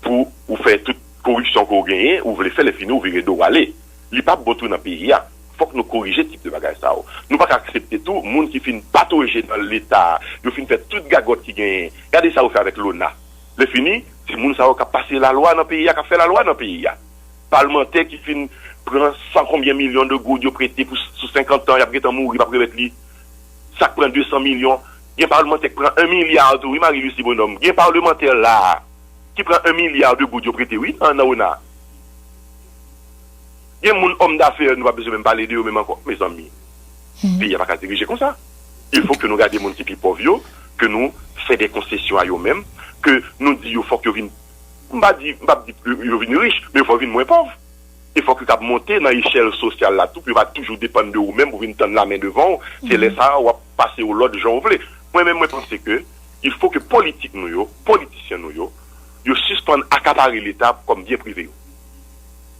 pou ou fè tout koripsyon ke w genyen, ou vle fè, lè fini ou vire do w ale. Li p ap bon tou nan peyi a. Fòk nou korije tip de bagay sa yo. Nou pa ka aksepte tou moun ki fin patoje nan Leta, yo fin fè tout gagòt ki genyen. Gade sa yo fè avèk Lona. Lè fini, se moun sa yo k ap pase lalwa nan peyi a, k ap fè lalwa nan peyi a. Palmantè ki fin pran san konbyen milyon de goud yo prete pou sou senkant tan, y ap gentan mouri, p ap remèt li. Sa k pran de san milyon. Gen palmantè k pran en milya tou, wi, Marilyse Ti Bonòm. Gen palmantè la a ki pran en milya de goud yo prete, wi, nan, nan Lona. Gen moun, òm dafè, nou pa bezwen menm pale de yo menm ankò, mezanmi. Peyi a pa ka dirije konsa. Il faut que nou gade moun ki pi pòv yo, ke nou fè de konsesyon a yo menm, ke nou di yo fòk yo vin, m pa di, m p ap di yo vin rich, men yo fòk vin mwen pòv. E fòk yo kab monte nan echèl sosyal la tou, pou yo pa toujou depann de ou menm, pou vin tann lamen devan w. Se lè sa a w ap pase yo lòd jan w vle. Mwen menm, mwen panse ke il faut que politik nou yo, politisyen nou yo, yo sispann akapare Leta kòm byen prive yo.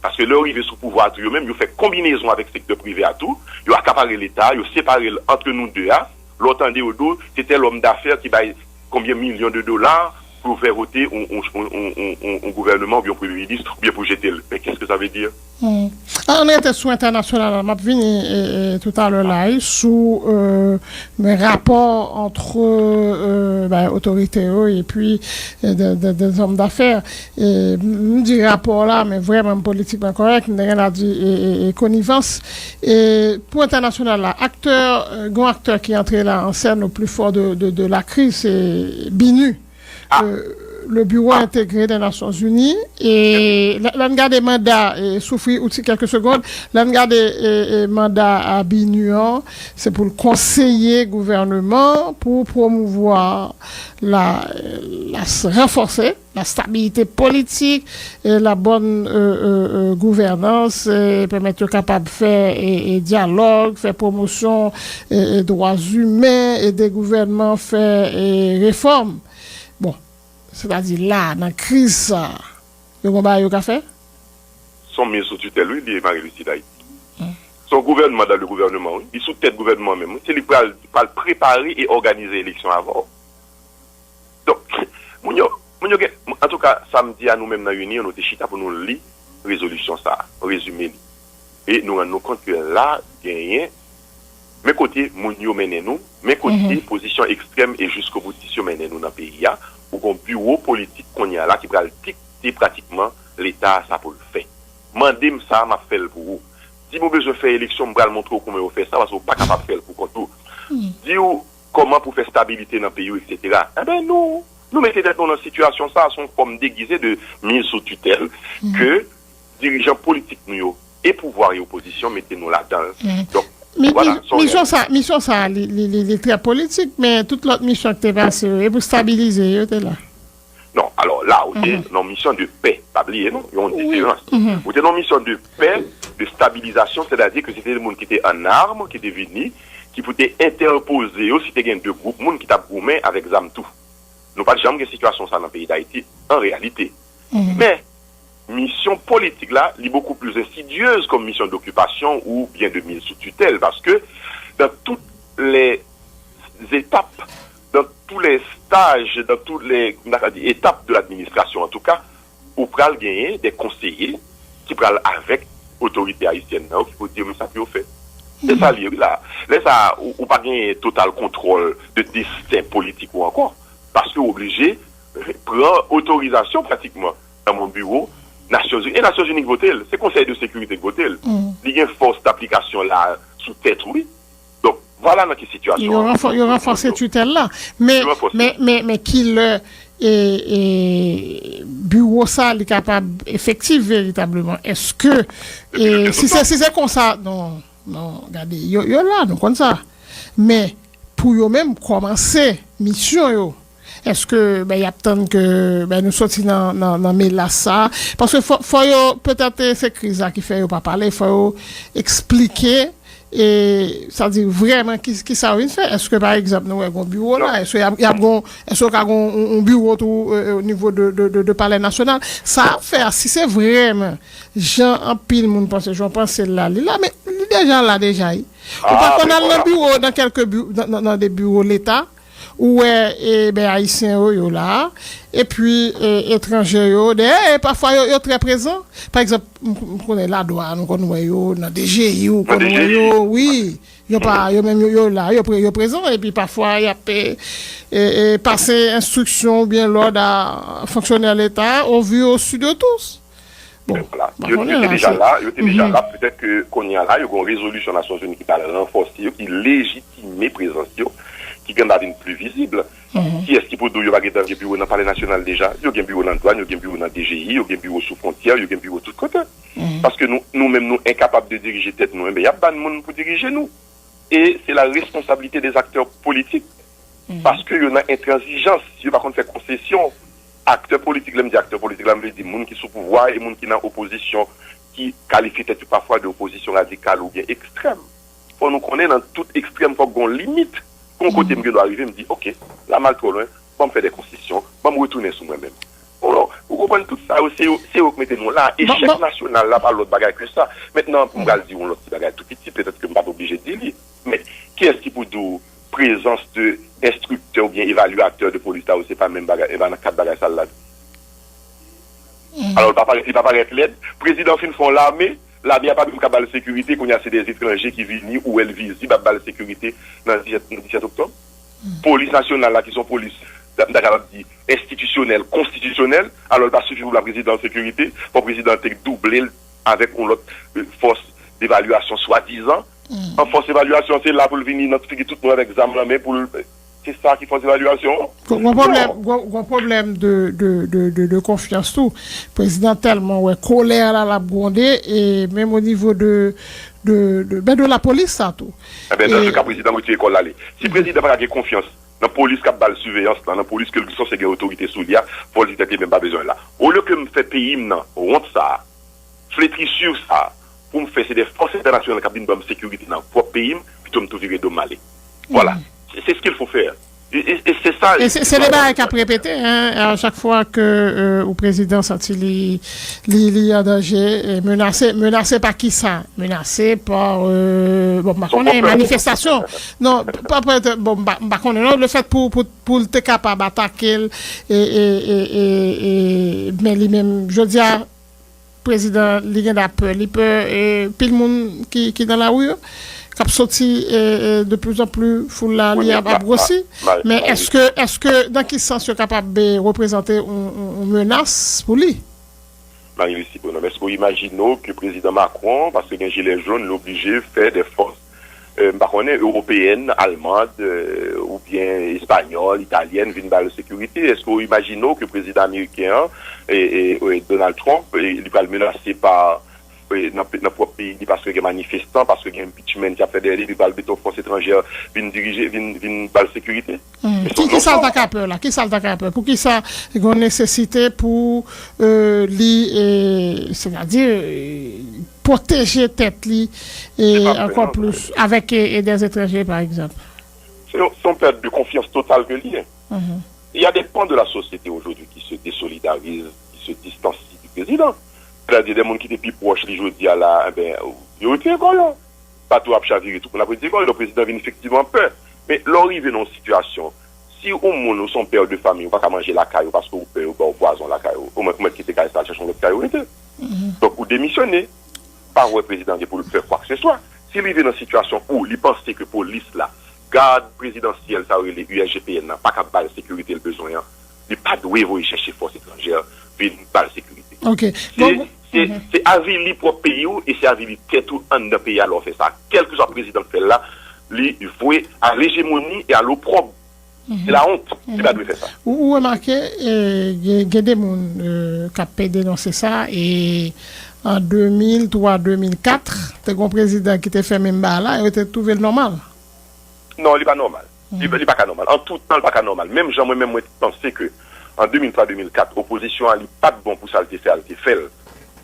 Paske lè yo rive sou pouvwa a tou, yo menm, yo fè konbinezon avèk sektè prive a tou, yo akapare Leta, yo separe l antre nou de a, lè w tande yo di w, se tèl òm dafè ki bay konbyen milyon de dola pou fè vote yon, yon, yon, yon, yon, yon gouvènman oubyen yon premye minis, oubyen pou jete l. Men qu'est-ce que ça veut dire? Hmm. An, ann rete sou entènasyonal la, m ap vini, e, e, toutalè la, wi, sou, e, men rapò ant, e, ben, otorite yo epi, e, de, de, de zòm dafè. E, m, m di rapò la, men vrèman m politikman kòrèk, m te gen la di, e, e, e konivans. E pou entènasyonal la, aktè, e, gon aktè ki antre la an sèn o pli fò de, de, de la kriz, se BINUH. Ah. Euh, le Bureau Intégré des Nations Unies. E lè, lè n gade manda, e, soufri outi kèlke segonn, lè n gade, e, e, manda a BINUH an, se pou l konseye gouvènman pou pwomouvwa la, la s-, ranfòse la stabilité politique, et la bonne euh, euh, euh, gouvernance, euh, pèmèt yo kapab fè e, e dyalòg, fè pwomosyon e, e dwa imen, ede gouvènman fè e refòm. Bon, sètadi la, nan kriz sa, yo gon bagay yo ka fè? Se yon miz sou titèl, wi, li ye, Marie Lucille Haïti. Se yon gouvènman dan le gouvènman, wi. Li sou tèt gouvènman menm, wi. Se li k pral, pral prepare e òganize eleksyon avè w. Donk, moun yo, moun yo gen, antouka, samdi a nou menm nan Union, nou te chita pou nou li rezolisyon sa a, rezime li. E nou rann nou kont ke la, genyen, men kote moun yo mennen nou, men kote pozisyon ekstrèm e jiskoboutis yo mennen nou nan peyi a, ou gon biwo politik kounye a la ki pral dikte pratikman Leta a sa pou l fè. Mande m sa, m ap fè l pou ou. Di m ou bezwen fè eleksyon, m pral montre w kòman yo fè sa, paske ou pa kapab fè l pou kont ou. Di w kòman pou fè stabilite nan peyi w, etsetera. Enben, nou, nou mete tèt nou nan sitiyasyon sa a, se yon fòm degize de miz sou titèl ke dirijan politik nou yo, e pouvwa e opozisyon, mete nou ladan l. Donk, vwala, se yon misyon sa, misyon sa, li, li, li, li trè politik, men tout lòt misyon ki te pase yo, e pou stabilize yo, te la. Non, alò la, ou te nan misyon de pè, pa bliye non, yon diferans. Ou te nan misyon de pè, de stabilizasyon, sètadi ke se te moun ki te an arm, ki te vini, ki pou te entèpoze yo si te gen de gwoup moun ki t ap goumen avèk zam tou. Nou pa t janm gen sitiyasyon sa nan peyi Dayiti, an reyalite. Men, misyon politik la, li beaucoup plus insidieuse comme mission d'occupation ou bien de mise sous tutelle, parce que dans toutes les étapes, dans tous les stages, dans toutes les, m ta ka di, étapes de l'administration en tout cas, ou pral genyen de konseye ki pral avèk otorite ayisyèn nan, ki pou di yo men sa pou yo fè. Se sa l ye wi la. Lè sa a, ou, ou pa genyen total kontwòl de desten politik ou ankò, paske w oblije pran otorizasyon pratikman nan yon biwo Nasyonzini. E Nasyonzini k vote l, se Konsèy de Sekirite k vote l. Li gen fòs daplikasyon la sou tèt ou, wi. Donk, vwala nan ki sitiyasyon. Yo ranfò, yo ranfòse titèl la. Men, men, men, men kilè e, e, biwo sa li kapab efektif veritableman? Èske, e, si se, si se konsa, non, non, gade, yo, yo la, nou konn sa. Men, pou yo menm kòmanse misyon yo, èske, ben, y ap tann ke, ben, nou sòti nan, nan, nan melas sa? Paske fò, fò yo, petèt, e, se kriz la ki fè yo pa pale, fò yo eksplike, e, sa di vrèman ki, ki sa yo vin fè. Èske, pa egzanp, nou wè gon biwo la? Èske y ap, y ap gon, èske yo ka gon yon, yon biwo tou, e, e, o nivo de, de, de, de Palè Nasyonal? Sa ap fè a, si se vrèman jan anpil moun panse, jan w panse l la, li la, men li deja la deja, wi. Ou pa konn al nan biwo, nan kèlke biwo, nan, nan, nan de biwo Leta, ou wè, e, ben, Ayisyen yo, yo la, epi, e, etranje yo, dayè, e, pafwa, yo, yo trè prezan. Pa egzanp, m, m konnen ladwa, nou konn wè yo nan D G I, ou konn wè yo, wi. Yo pa, yo menm, yo, yo la, yo, pre, yo prezan, epi pafwa, y ap, e, e, e, pase enstriksyon oubyen lòd a fonksyonè Leta, au vu, au su de tous. Bon, vwala. Yo, yo te deja la, yo te deja la, petèt ke kounye a la, yo gen yon rezolisyon Nasyonzini ki pral ranfòse yo, ki lejitime prezans yo, ki gen dwa vin pli vizib. Kiyès ki pou di w yo pa gentan gen biwo nan Palè Nasyonal deja? Yo gen biwo nan dwàn, yo gen biwo nan D G I, yo gen biwo sou fwontyè, yo gen biwo tout kote. Paske nou, nou menm, nou enkapab de dirije tèt nou, enben, y ap ban moun pou dirije nou. E se la responsabilité des acteurs politiques. Paske yo nan entranzijans, yo pa konn fè konsesyon. Aktè politik, lè m di aktè politik la, m vle di moun ki sou pouvwa e moun ki nan opozisyon, ki kalifye tèt yo pafwa de opozisyon radikal oubyen ekstrèm. Fò nou konnen nan tout ekstrèm, fòk gon limit. Gon kote m gen dwa rive, m di, oke, la m al twò lwen, ban m fè de konsesyon, ban m retounen sou mwen menm. Ou, ou konprann tout sa yo, se yo, se yo k mete nou la. Echèk nasyonal la pa lòt bagay ke sa. Mentnan, m pral di yon lòt ti bagay tou piti, petèt ke m pa t oblije di li. Men, kiyès ki pou di w prezans de enstriktè oubyen evalyatè de polis la yo, se pa menm bagay, e pa nan kad bagay sa l la? Alò, li pa parèt, li pa parèt lèd. Prezidan fin fè yon lame, lame a pa menm ka ba l sekirite, kounye a se de etranje ki vini, ou wè l vizib ap ba l sekirite nan disèt, nan disèt oktòb. Polis nasyonal la, ki se yon polis, m ta kapab di, enstitisyonèl, konstitisyonèl, alò l pa sifi pou ba prezidan sekirite, fò prezidan te double l avèk yon lòt, e, fòs devalyasyon swadizan. An fòs evalyasyon, se la pou l vini nan figi tout moun avèk zam nan men pou l, se sa ki fòs evalyasyon? Gon pwoblèm, gon pwoblèm de, de, de, de, de konfyans tou. Prezidan tèlman wè kolè la l ap gwonde, e menm o nivo de, de, de, ben de lapolis sa tou. Enben, nan tout ka, prezidan retire kò l ale. Si prezidan pa ka gen konfyans nan polis k ap ba l siveyans lan, nan polis ke l sanse gen otorite sou li a, fò l di tèt li men m pa bezwen l la. Olye ke m fè peyi m nan wont sa a, fletrisir sa a, pou m fè se de fòs entènasyonal k ap vin ban m sekirite nan pwòp peyi m, pito m tou vire do m ale. Vwala. Se se ce qu'il faut faire. E, e, e se sa. E se se de bagay k ap repete, hein, a chak fwa ke euh, ou prezidan santi li li li an danje, e menase, menase pa kisa? Menase pa euh, bon, m pa konnen, manifestasyon. Non, pa pa bon, m pa m pa konnen non, le fèt pou pou pou l te kapab atake l e e e e e men li menm jodi a prezidan li gen dapè li pè e pil moun ki ki nan lari yo k ap soti e e de plus en plus foul la li ap ap gwosi. Men èske èske nan ki sans yo kapab e reprezante yon yon- yon menas pou li? Marie Lucie Bonhomme, èske w imajine w ke prezidan Macron, paske gen jilè jòn, l oblije fè de fòs, euh, m pa konnen, ewopeyèn, almand, euh, oubyen espanyòl, italyèn, vin ba l sekirite? Èske w imajine w ke prezidan ameriken an, e, e, e, Donald Trump, e, li pral menase pa, e, nan, nan pwòp peyi li paske gen manifestan, paske gen impeachment ki ap fèt dèyè li, li pral mete yon fòs etranjè vin dirije, vin, vin ba l sekirite? Ki sa l ta ka pè la? Ki sa l ta ka pè? Poukisa gen nesesite pou euh, li, euh, sètadi, euh, pwoteje tèt li euh, ankò plis avèk euh, euh, des étrangers, pa egzanp? Se yon, se yon pèt de konfyans total ke l ye. Il y a des pans de la société aujourd'hui qui se désolidarisent, qui se distancient du président. Sètadi, de moun ki te pi pwòch li jodi a la, enben, yo retire kò yo. Bato ap chavire, tout moun ap retire kò yo, donk prezidan vin efektivman pè. Men lè w rive nan yon sitiyasyon, si yon moun ou se yon pè de fanmi, ou pa ka manje lakay ou paske ou pè yo ba w pwazon lakay ou, ou mèt, ou mèt kite kay sa a, chèche yon lòt kay ou rete. Donk ou demisyone, pa wè prezidan gen pou l fè kwakseswa. Si l rive nan sitiyasyon ou li panse ke polis la, gad prezidansyèl sa yo rele U S G P N nan, pa ka ba l sekirite l bezwen an, li pa dwe voye chèche fòs etranjè vin ba l sekirite. Se se se avili pwòp peyi w e se avili tèt ou anndan peyi a lè w fè sa. Kèlkeswa prezidan k fè l la, li vwe à l'hégémonie et à l'opprobre. Se la honte. Li pa dwe fè sa. Ou ou remake eh, gen gen de moun eh, k ap pe denonse sa e an de mil twa de mil kat te gen yon prezidan ki te fè menm bagay la yo te twouve l nòmal. Non, li pa nòmal. Li, li pa ka nòmal. An tout tan, li pa ka nòmal. Menm jan mwen menm mwen te panse ke an de mil twa de mil kat, opozisyon an li pa t bon pou sa l te fè a, l te fè l.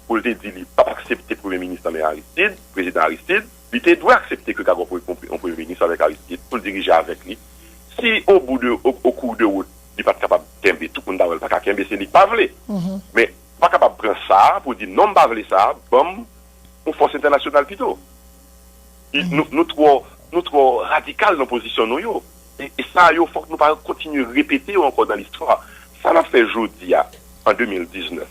Pou l te di li p ap aksepte premye minis nan men Aristide, prezidan Aristide, li te dwe aksepte ke ka gen yon pre- yon pre- yon premye minis avèk Aristide pou l dirije avèk li. Si au bout de, au, au cours de route, li pa t kapab kenbe, tout moun ta wè l pa ka kenbe, se li k pa vle. Men, ou pa kapab pran sa a pou di non, m pa vle sa a, ban m yon fòs entènasyonal pito. I- nou, nou twò, nou twò radikal nan pozisyon nou yo. E, e sa yo, fòk nou pa kontinye repete yo ankò nan listwa. Sa n ap fè jodi a, an de mil diznèf,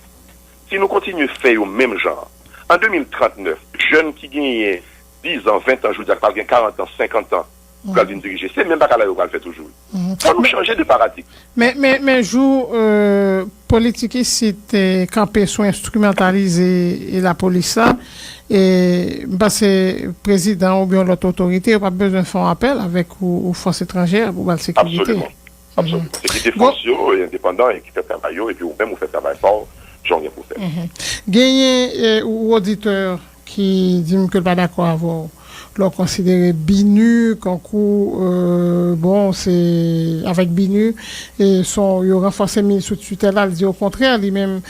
si nou kontinye fè yo menm jan an, an de mil trannèf, jèn ki genyen diz an, ven an jodi a, ki pral gen karant an, senkant an, pral vin dirije, se menm bagay la yo pral fè toujou. Fò nou chanje de paradigm. Men, men, men jou euh, politik isit te kanpe sou enstrimantalize e lapolis la, e m panse prezidan oubyen lòt otorite yo p ap bezwen fè yon apèl avèk ou, ou fòs etranjè pou ba l sekirite. Absoliman. Absoliman. Se kite fòs yo endepandan e ki fè travay yo, epi ou menm ou fè travay pa w, jan w gen pou fè. Genyen eh, ou oditè ki di m ke l pa dakò avè w lè w konsidere BINUH kankou euh, bon se avèk BINUH e son yo ranfòse minis sou titèl la, l di okontrè li menm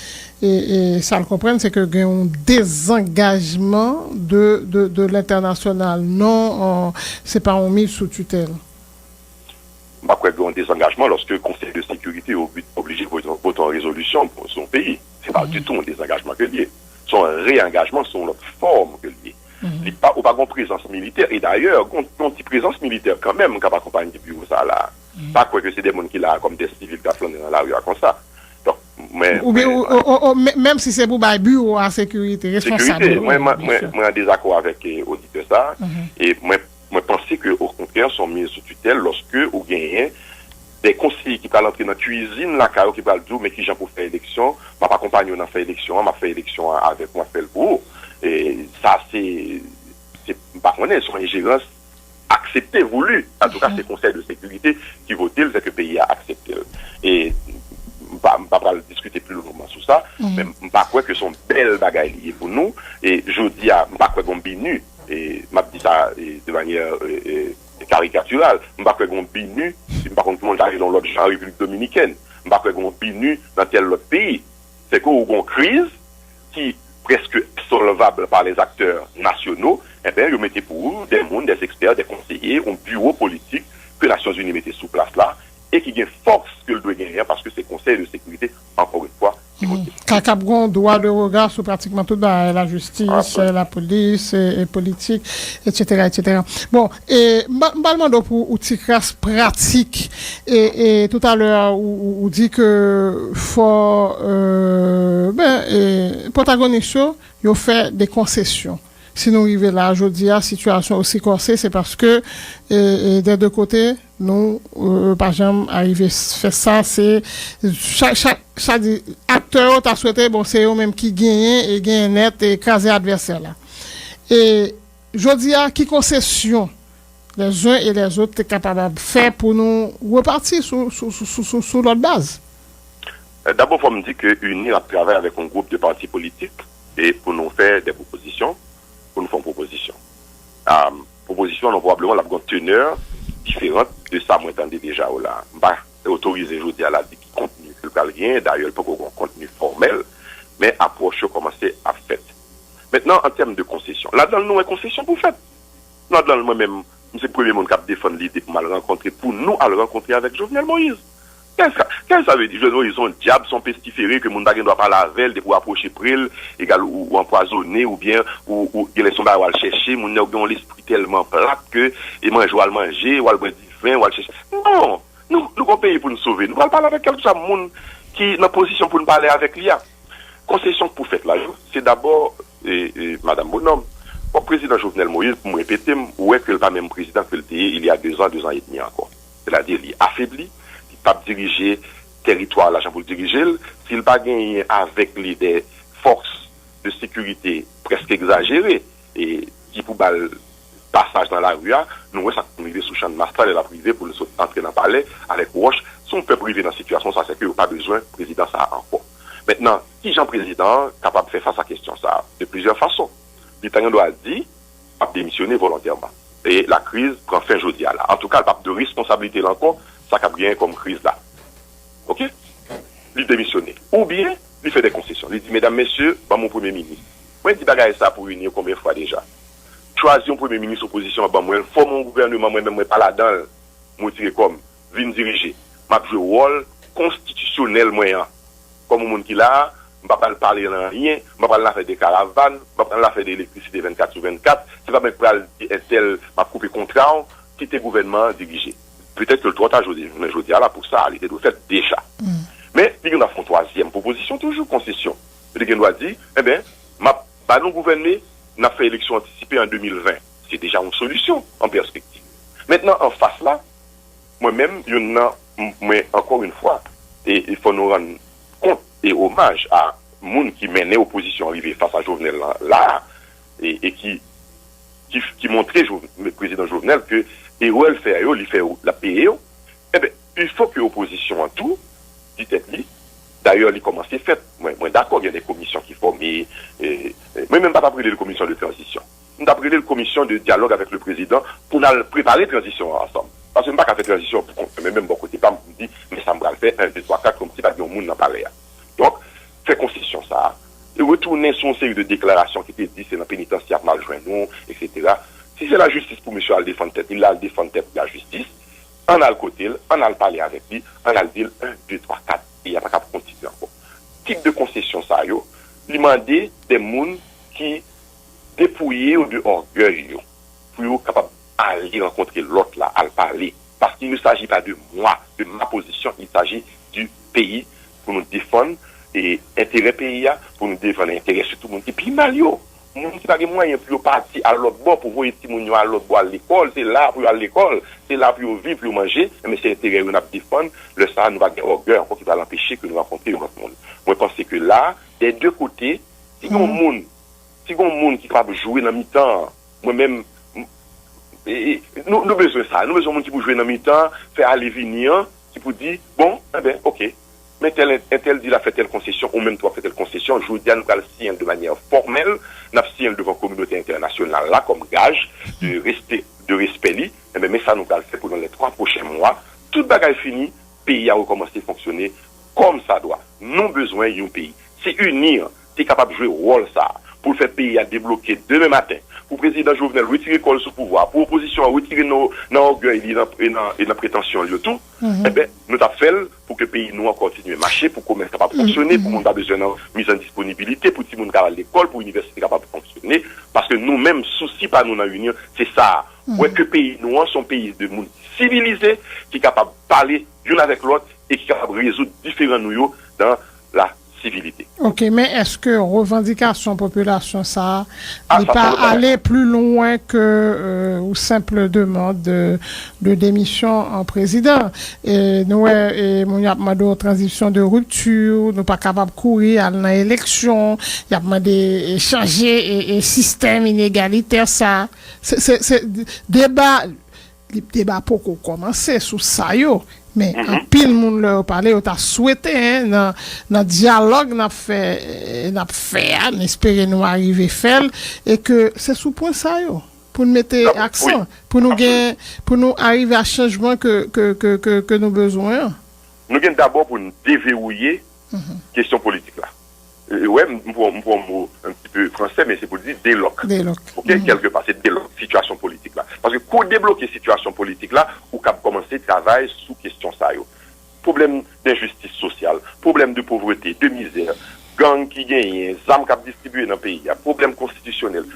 e, e sa l konprann se ke gen yon dezangajman de, de, de lentènasyonal non euh, se pa yon minis sou titèl. M pa kwè gen yon dezangajman lòske Konsèy de Sekirite obi- oblije vote vote yon rezolisyon pou sou yon peyi. Se pa ditou yon dezangajman ke l ye. Se yon reyangajman, se yon lòt fòm ke l ye. Li pa, ou pa gen prezans militè. E dayè, gen gen yon ti prezans militè kanmenm k ap akonpanye biwo sa a la. M pa kwè ke se de moun ki la kòm de sivil k ap flannen nan lari a konsa. Donk, mwen, Oubyen mwen, ou- ou- ou- ou- men- menm si se pou bay biwo a sekirite, responsab sekirite, yo, mwen, wi, mwen, byen mwen, si. Mwen an dezakò avèk eh, oditè sa a. E mwen, mwen panse ke okontrè, se yon minis sou titèl lòske ou genyen de konseye ki pral antre nan kwizin lakay ou ki pral di w men kijan pou w fè eleksyon, m ap akonpanye w nan fè eleksyon an, m ap fè eleksyon an avèk ou, m ap fè l pou ou. E sa se, se m pa konnen, se yon enjerans aksepte, voulu. Antouka, se Konsèy de Sekirite ki vote l, fè ke peyi a aksepte l. E m pa, m pa pral diskite pi lonman sou sa, men m pa kwè ke se yon bèl bagay li ye pou nou. E jodi a, m pa kwè gen yon BINUH, e m ap di sa e, de manyè e, e, karikatiral, m pa kwè gen yon BINUH ki M pa konn pou moun ta rele yon lòt jan an Repiblik Dominikèn. M pa kwè gen yon BINUH nan tèl lòt peyi. Se ke ou gen yon kriz ki prèske solvab pa les acteurs nationaux, enben, yo mete pou ou de moun, de ekspè, de konseye, yon biwo politik ke Nasyonzini mete sou plas la e ki gen fòs ke l dwe genyen an, paske se Konsèy de Sekirite, ankò yon fwa, ki vote. Ka, k ap gen yon dwa de rega sou pratikman tout bagay, lajistis, lapolis, e, e politik, etsetera, etsetera. Bon, e m ba- m ba l mande w pou ou ti kras pratik, e, e toutalè ou, ou, ou di ke fò, e, ben, e, pwotagonis yo, yo fè de konsesyon. Si nou rive la jodi a, sitiyasyon osi kòse, se paske, e, e, dè de kote, nou, e, pa janm arive s- fè sa. Se chak, chak, sa di, aktè yo ta swete, bon, se yo menm ki genyen e genyen nèt e kraze advèsè la. E jodi a, ki konsesyon les uns et les autres te kapab ap fè pou nou repati sou, sou, sou, sou, sou, sou lòt baz? Dabò, fò m di ke UNIR ap travay avèk yon gwoup de pati politik e pou nou fè de pwopozisyon, pou nou fè yon pwopozisyon. Am, pwopozisyon an, pwobableman, l ap gen yon tenè diferan de sa mwen tande deja yo la. M pa otorize jodi a la di ki kontni ke l pral genyen, dayè, l poko gen yon kontni fòmèl, men apwòch yo kòmanse ap fèt. Mentnan, an tèm de konsesyon, ladan l nou wè konsesyon pou fèt. Ladan l, mwen menm, m se premye moun k ap defann lide pou m al rankontre, pou nou al rankontre avèk Jovenel Moïse. Kè sa, kè sa vle di? Jovenel Moïse se yon dyab, se yon pestifere ke moun pa gen dwa pale avè l, depi w apwoche pre l, egal ou, ou anpwazonnen, oubyen ou, ou gen lè se yon bagay w al chèche, moun nan gen yon lespri tèlman plat ke e manje w al manje, w al bwè diven, w al chèche. Non! Nou, nou gen yon peyi pou n sove. Nou pral pale avèk kèlkeswa moun ki nan pozisyon pou n pale avèk li a. Konsesyon k pou fèt la, yo, se dabò, e, e, Madanm Bonòm, bon, prezidan Jovenel Moïse, pou m repete m, ou wè ke l pa menm prezidan ke l te ye il y a deux ans, deux ans et demi ankò. Sètadi, li afebli, li p ap dirije tèritwa la jan pou l dirije l, si l pa genyen avèk li de fòs de sekirite prèske egzajere, e ki pou ba l pasaj nan lari a, nou wè sa k rive sou Channmas la, lè l ap rive pou l sot antre nan palè avèk wòch. Si yon pèp rive nan sitiyasyon sa, se ke yo pa bezwen prezidan sa a ankò. Mentnan, kijan prezidan an kapab fè fas a kesyon sa a? De plizyè fason. Li ta gen dwa di, m ap demisyone volontèman. E lakriz pran fen jodi a la. Antouka, l p ap de responsablite l ankò, sa k ap genyen kòm kriz la. Oke? Li demisyone. Oubyen, li fè de konsesyon. Li di, medam, mesye, ban m yon premye minis. Mwen di bagay sa pou UNIR konbyen fwa deja? Chwazi yon premye minis opozisyon an ban mwen, fòme yon gouvèneman, mwen menm mwen pa ladan l, m retire kò m, vin dirije. M ap jwe wòl konstitisyonèl mwen an. Kòm yon moun ki la a, m pa pral pale nan anyen, m pa pral nan afè de karavàn, m pa pral nan afè de elektrisite vennkat sou vennkat, se pa mwen k pral di entèl m ap koupe kontra w, kite gouvènman an dirije. Petèt ke l twò ta jodi, jounen jodi a la pou sa, li te dwe fèt deja. Men, li gen dwa fè yon twazyèm pwopozisyon, toujou konsesyon. Li te gen dwa di, enben, m ap ba nou gouvène, n ap fè eleksyon antisipe an de mil ven. Se deja yon solisyon an pèspektiv. Mentnan, anfas la, mwen menm, youn nan, m- mwen, ankò yon fwa, e, e fò nou rann kont e omaj a moun ki mennen opozisyon an rive fas a Jovenel la, la a, e, e ki, ki, ki montre Jov- prezidan Jovenel ke erè l fè yo, li fè yo, l ap peye yo. Enben, il faut que opozisyon an tou di tèt li, dayè, li kòmanse fèt. Mwen, mwen dakò, gen de komisyon ki fòme, e, e, mwen menm pa t ap rele l komisyon de tranzisyon. M t ap rele l komisyon de dyalòg avèk le prezidan pou n al prepare tranzisyon an ansanm. Paske m pa ka fè tranzisyon an pou kont mwen, men menm bò kote pa m, pou m di, men sa m pral fè, en, de, twa, kat, kòmsi pa t gen yon moun nan palè a. Donk, fè konsesyon sa a, e retounen sou yon seri de deklarasyon ki te di se nan penitansye y ap mal jwenn ou, etsetera. Si se lajistis pou misye al defann tèt li, l al defann tèt lajistis, ann al kote l, ann al pale avèk li, ann al di l, en, de, twa, kat, peyi a pa kab kontinye ankò. Tip de konsesyon sa yo, li mande de moun ki depouye yo de ògèy yo, pou yo kapab ale rankontre lòt la, al pale. Parce qu'il ne s'agit pas de moi, de ma position, il s'agit du pays, pou nou defann e enterè peyi a, pou nou defann enterè sitou moun ki pi mal yo. Moun ki pa gen mwayen pou yo pati al lòt bò, pou voye timoun yo al lòt bò al lekòl, se la pou yo al lekòl, se la pou yo viv, pou yo manje, men se enterè yo n ap defann. Lè sa a, nou pa gen ògèy ankò ki pral anpeche ke nou rankontre yon lòt moun. Mwen panse ke la, dè de kote, si gen yon moun, si gen yon moun ki kapab jwe nan mitan an, mwen menm, m- e- e- nou, nou bezwen sa. Nou bezwen moun ki pou jwe nan mitan, fè ale vini an, ki pou di, bon, enben, oke. Men tèl, entèl di l ap fè tèl konsesyon, ou menm tou w ap fè tèl konsesyon. Jodi a, nou pral siyen l de manyè fòmèl, n ap siyen l devan kominote entènasyonal la kòm gaj de respè, de respè li. Enben, men sa nou pral fè pou nan les twa pwochen mwa, tout bagay fini, peyi a rekòmanse fonksyone kòmsadwa. Nou bezwen yon peyi. Si UNIR te kapab jwe wòl sa a, pou l fè peyi a debloke demen maten, pou Prezidan Jovenel retire kò l sou pouvwa a, pou opozisyon an retire nan, nan ògèy li nan, e nan, e nan pretansyon l yo tou, enben, nou t ap fè l pou ke peyi nou an kontinye mache, pou komès kapab fonksyone, pou moun pa bezwen nan miz an disponibilite, pou timoun ka al lekòl, pou inivèsite kapab fonksyone, paske nou menm, sousi pa nou nan UNIR, se sa a. Wè ke peyi nou an, se yon peyi de moun sivilize, ki kapab pale youn avèk lòt, e ki kapab rezoud diferan nou yo dans la civilité. Ok, men èske revandikasyon popilasyon sa a, li pa ale pli lwen ke yon senp demann de demisyon an prezidan? E nou wè, e, moun y ap mande yon tranzisyon de ripti, nou pa kapab kouri al nan eleksyon, y ap mande chanje e sistèm inegalite sa. Se deba li deba poko kòmanse sou sa yo. Men anpil moun lè yo pale yo ta swete nan dyalòg n ap fè n ap fè a, n espere nou arive fè l, e ke se sou pwen sa yo pou n mete aksan, pou nou gen pou nou arive a chanjman ke ke ke ke nou bezwen an. Nou gen dabò pou n deverouye kesyon politik la. Wè, m pran yon mo yon ti pe fransè, men se pou di delòk. Ok, kèlkepa se delòk sitiyasyon politik la. Paske kou w debloke sitiyasyon politik la, ou kab kòmanse travay sou kesyon sa yo. Pwoblèm denjistis sosyal, pwoblèm de povrete, de mizè, gang ki genyen, zam k ap distribiye nan peyi a, pwoblèm konstitisyonèl.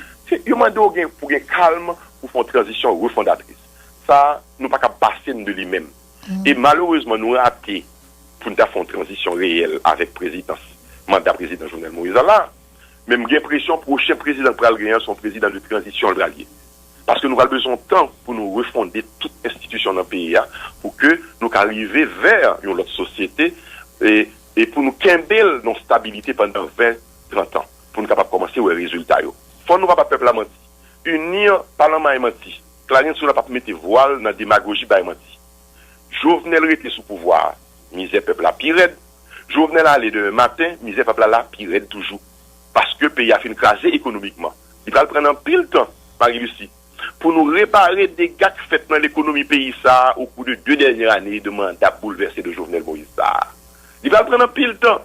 Yo mande w gen pou gen kalm pou fè yon tranzisyon refondatris. Sa, nou pa kab pase n de li menm. E malerezman, nou rate pou n ta fè yon tranzisyon reyèl avèk prezidans, manda prezidan Jovenel Moïse la la. Men m gen enpresyon pwochen prezidan k pral genyen an se yon prezidan de tranzisyon l pral ye. Paske nou pral bezwen yon tan pou nou refonde tout enstitisyon nan peyi a pou ke nou ka rive vè yon lòt sosyete e, e pou nou kenbe l nan stabilite pandan ven, trant an pou nou kapab kòmanse wè rezilta yo. Fò nou pa ba pèp la manti. UNIR pa nan may manti. Clarince Soula p ap mete vwa l nan demagoji bay manti. Jovenel rete sou pouvwa a, mizè pèp la pi rèd. Jovenel ale demen maten, mizè pèp la la pi rèd toujou. Paske peyi a fin kraze ekonomikman. Li pral pran n anpil tan, Marie Lucie, pou nou repare dega k fèt nan lekonomi peyi sa a okou de de dènye ane de manda boulvèse de Jovenel Moïse sa a. Li pral pran n anpil tan.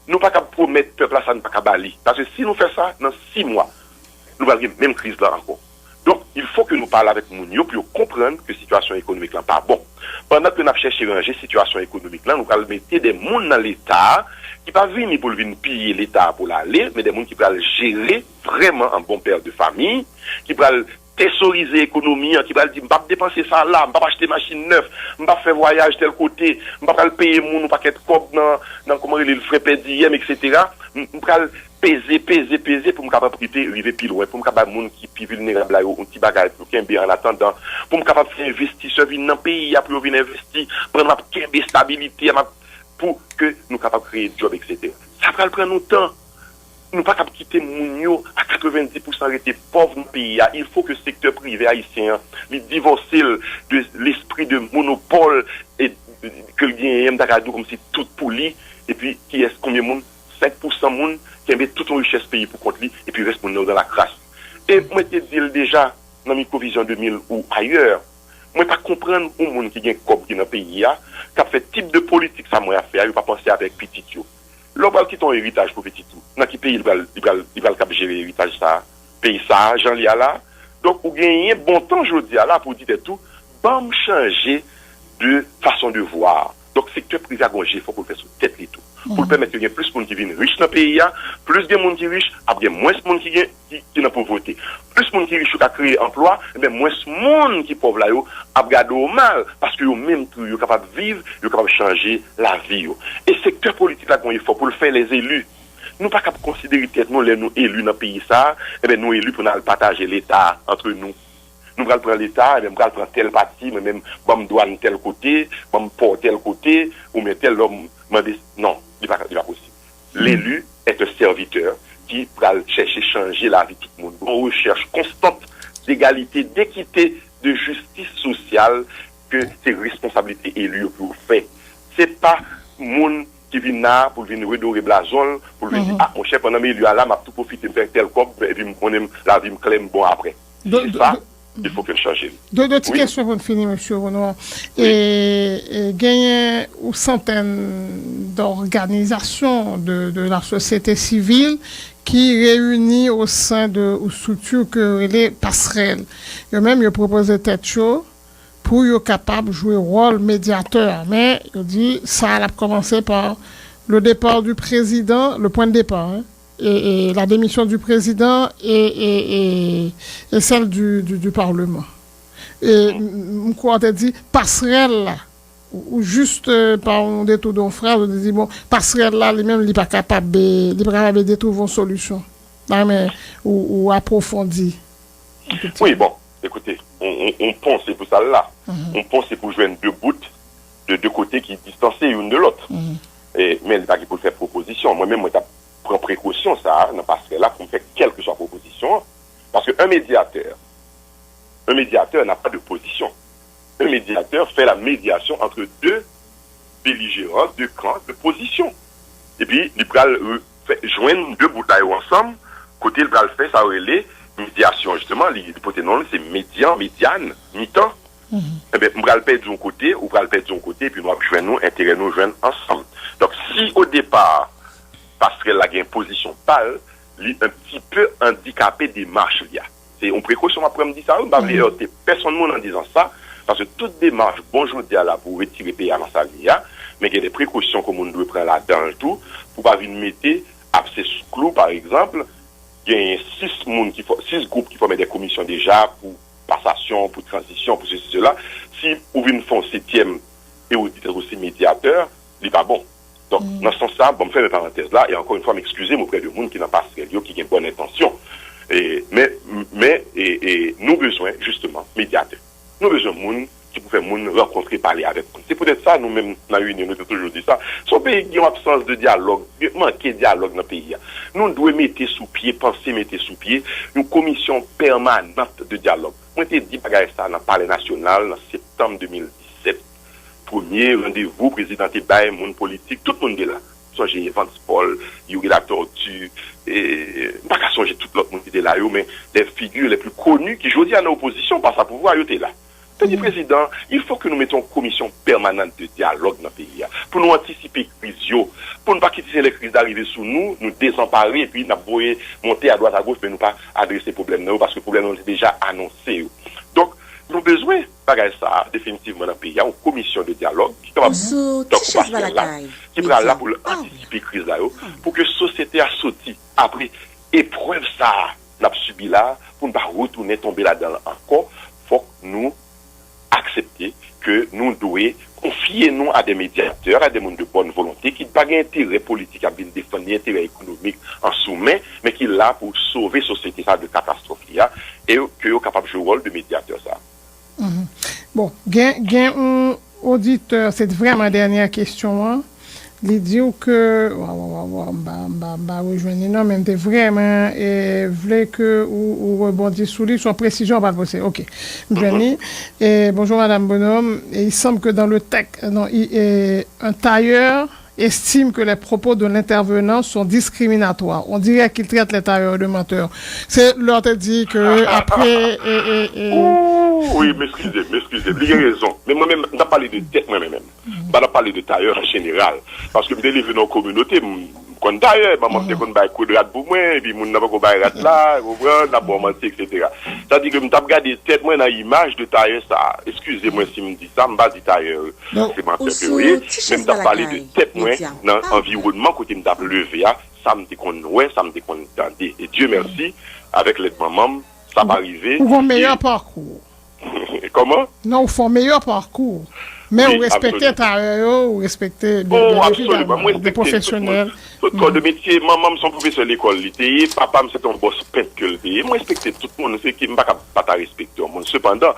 Nou pa kab pwomèt pèp la sa n pa ka ba li. Paske si nou fè sa, nan sis mwa, nou pral gen menm kriz la ankò. Donk, il faut que nou pale avèk moun yo pou yo konprann ke sitiyasyon ekonomik lan pa bon. Pandan ke n ap chèche ranje sitiyasyon ekonomik lan, nou pral mete de moun nan Leta ki pa vini pou l vin piye Leta pou l ale, men de moun ki pral jere vrèman an bon pè de famiy, ki pral tesorize ekonomi an, ki pral di, m p ap depanse sa la, m p ap achte machin nèf, m p ap fè vwayaj tèl kote, m p ap pral peye moun yon pakèt kòb nan, nan kòman rele l, frè pèdiyèm, eksetera. M, m pral peze, peze, peze pou m kapab kite rive pi lwen, pou m ka bay moun ki pi vilnerab la yo yon ti bagay pou yo kenbe an atandan, pou m kapab fè envestisè vin nan peyi a pou yo vin envesti, pandan m ap kenbe estabilite a, m ap, pou ke nou kapab kreye djòb, eksetera. Sa pral pran nou tan. Nou pa kab kite moun yo a katrevenndis pousan rete pòv nan peyi a. Il faut que sektè prive ayisyen an, li divòse l de lespri de monopòl e ke l genyen, m ta ka di w kòmsi tout pou li, epi kiyès, konbyen moun, senk pousan moun kenbe tout yon richès peyi pou kont li, epi rès moun nan yo dans la crasse. E mwen te di l deja nan Mikwo Vizyon de mil ou ayè, mwen pa konprann yon moun ki gen kòb ki nan peyi a, k ap fè tip de politik sa mwen ap fè a, yo pa panse avèk pitit yo. Lè w pral kite yon eritaj pou pitit ou, nan ki peyi li pral, li pral, li pral kab jere eritaj sa a? Peyi sa a, jan li a la a? Donk, ou genyen bon tan jodi a la pou w di tèt ou, ban m chanje de fason de vwa. Donk, sektè prive a gen yon jefò pou l fè sou tèt li tou. Pou l pèmèt ke gen plis moun ki vin rich nan peyi a, plis gen moun ki rich, ap gen mwens moun ki gen, ki, ki nan povrete. Plis moun ki rich yo ka kreye anplwa, enben, mwens moun ki pòv la yo ap gade w mal, paske yo menm tou, yo kapab viv, yo kapab chanje lavi yo. E sektè politik la gen yon efò pou l fè, les élus. Nou pa kab konsidere tèt nou lè nou eli nan peyi sa a, enben, nou eli pou n al pataje Leta a antre nou. Nou pral pran Leta, enben, m pral pran tèl pati, mwen menm, ban m dwàn tèl kote, ban m pò tèl kote, oubyen tèl lòm mande. Non, li pa, li pa posib. L'élu est un serviteur ki pral chèche chanje lavi tout moun. Gon rechèch konstant degalite, dekite, de jistis sosyal ke se responsablite eli yo pou yo fè. Se pa moun ki vin la a pou l vin redore blazon l, pou l vin di, a, monchè, pandan m eli a la, m ap tou pwofite m fè tèl kòb, epi m konnen m, lavi m klè, m bon apre. Se sa, Il faut que n chanje l. De, de ti kesyon pou n fini, mesye Renoir. E, e genyen yon santèn d'organisation de, de la société civile ki reyini o sen de yon strikti ke yo rele Passerelle. Yo menm, yo pwopoze tèt yo pou yo kapab jwe wòl medyatè. Men, yo di, sa l ap kòmanse pa le départ du président, le point de départ, hein, et, et la démission du président et, et, et, et celle du, du, du Parlement. E m, m kwè w te di pasrèl la, ou, ou jis, euh, pa yon detou de yon fraz, ou te di, bon, pasrèl la, li menm, li pa kapab, eh, li pa kapab de twouve yon solisyon. Mwen renmen ou, ou apwofondi. Wi, bon, ekoute, yon, yon, yon pon se pou sa l la. Yon pon se pou jwenn de bout de de kote ki distanse youn de lòt. E, men li pa gen pou l fè pwopozisyon. Mwen menm, mwen t ap pran prekosyon sa a nan pasrèl la pou m fè kèlkeswa pwopozisyon an. Paske un médiateur, un médiateur n'a pas de position. Un médiateur fait la médiation entre deux belligérants, deux camps, deux positions. Epi, li pral euh, fè, jwenn de bout la yo ansanm, kote l pral fè sa yo rele medyasyon, jisteman, li, li pote non l, se medyan, medyan, mitan. Enben, m pral pèdi yon kote, ou pral pèdi yon kote, epi nou ap jwenn nou, enterè nou jwenn ansanm. Donk, si o depa, pasrèl la gen pozisyon pa l, li un petit peu andikape demach li a. Se yon prekosyon m ap pran, m di sa, wi, m pa vle erte pèsonn moun an dizan sa, paske tout demach bon jodi a la pou retire peyi a nan sa l ye a, men gen de prekosyon ke moun dwe pran ladan l tou, pou pa vin mete apse sou klou, pa egzanp, genyen sis moun ki fò, sis gwoup ki fòme de komisyon deja pou pasasyon, pou tranzisyon, pou sesi, sela. Si ou vin fè yon setyèm e ou di tèt ou se medyatè, li pa bon. Donk, nan sans sa, bon, m fèmen parantèz la, e ankò yon fwa, m ekskize m oprè de moun ki nan pasrèl yo, ki gen bòn entansyon. E, men, men, e, e, nou bezwen, jisteman, medyatè. Nou bezwen moun ki pou fè moun rankontre, pale avèk moun. Se poutèt sa, nou menm, nan Inyon, nou te toujou di sa. Se yon peyi ki gen yon absans de dyalòg, gen manke dyalòg nan peyi a. Nou dwe mete sou pye, panse mete sou pye, yon komisyon pèmanant de dyalòg. Mwen te di bagay sa nan Palè Nasyonal nan septanm de mil disèt. Premye randevou prezidan te bay moun politik, tout moun te la. Sonje Evans Paul, Youri Latortue, e, m pa ka sonje tout lòt moun ki te la yo, men les figures les plus connues ki jodi a nan opozisyon, pas a pouvwa, yo te la. Te di prezidan, il faut que nou mete yon komisyon pèmanant de dyalòg nan peyi a, pou nou antisipe kriz yo, pou n pa kite se lè kriz la rive sou nou, nou dezanpare, epi n ap voye monte a dwat a goch, men nou pa adrese pwoblèm nan yo, paske pwoblèm nan yo te deja anonse yo. Donk, nou bezwen bagay sa a, definitivman, nan peyi a, yon komisyon de dyalòg ki kapab, tankou pasrèl la, ki pral la pou l antisipe kriz la yo, pou ke sosyete a soti apre eprèv sa a n ap sibi la a, pou n pa retounen tonbe ladan l ankò. Fòk nou aksepte ke nou dwe konfye nou a de medyatè, a de moun de bòn volonte ki pa gen enterè politik y ap vin defann, ni enterè ekonomik an sou men, men ki la pou sove sosyete sa a de katastwòf li a, e ke yo kapab jwe wòl de medyatè sa a. Bon, gen, gen yon oditè, se vrèman dènyè kesyon an. Li di w ke, wa, wa, wa, wa, m pa, m pa, m pa rejwenn li non, men m te vrèman e, vle ke ou, ou rebondi sou li, se yon presizyon w pral poze. Ok, m jwenn li. E, bonjour Madame Bonhomme. Et il semble que dans le texte, non, il, et un tailleur estime que les propos de l'intervenant sont discriminatoires. On dirait qu'il traite les tailleurs de menteurs. Se lè w te di ke apre e, e, e, Wi, m eskize m, m eskize m. Li gen rezon. Men mwen menm, m t ap pale de tèt mwen menm. M pa t ap pale de tayè an jeneral. Paske m te leve nan yon kominote, m konn tayè, manman m te konn bay koud rad pou mwen, epi moun nan poko bay rad la, ou konprann, n ap ba w manti, etsetera. Sa di ke m t ap gade tèt mwen nan imaj de tayè sa a. Eskize mwen si m di sa, m pa di tayè se mantè ke yo ye, men m t ap pale de tèt mwen nan anviwònman kote m t ap leve a, sa m te konn wè, sa m te konn tande. E Dye mèsi, avèk lèd manman m, sa pa rive. Ou gon meyè pakou. Kòman? Non, ou fè yon meyè pakou. Men ou respekte tayè yo, ou respekte de, de, de pwofesyonèl. Tout kò de metye, manman m se yon pwofesè lekòl li te ye, papa m se te yon bòs pent ke l te ye. Mwen respekte tout moun, se ki m pa ka pa ta respekte yon moun. Sepandan,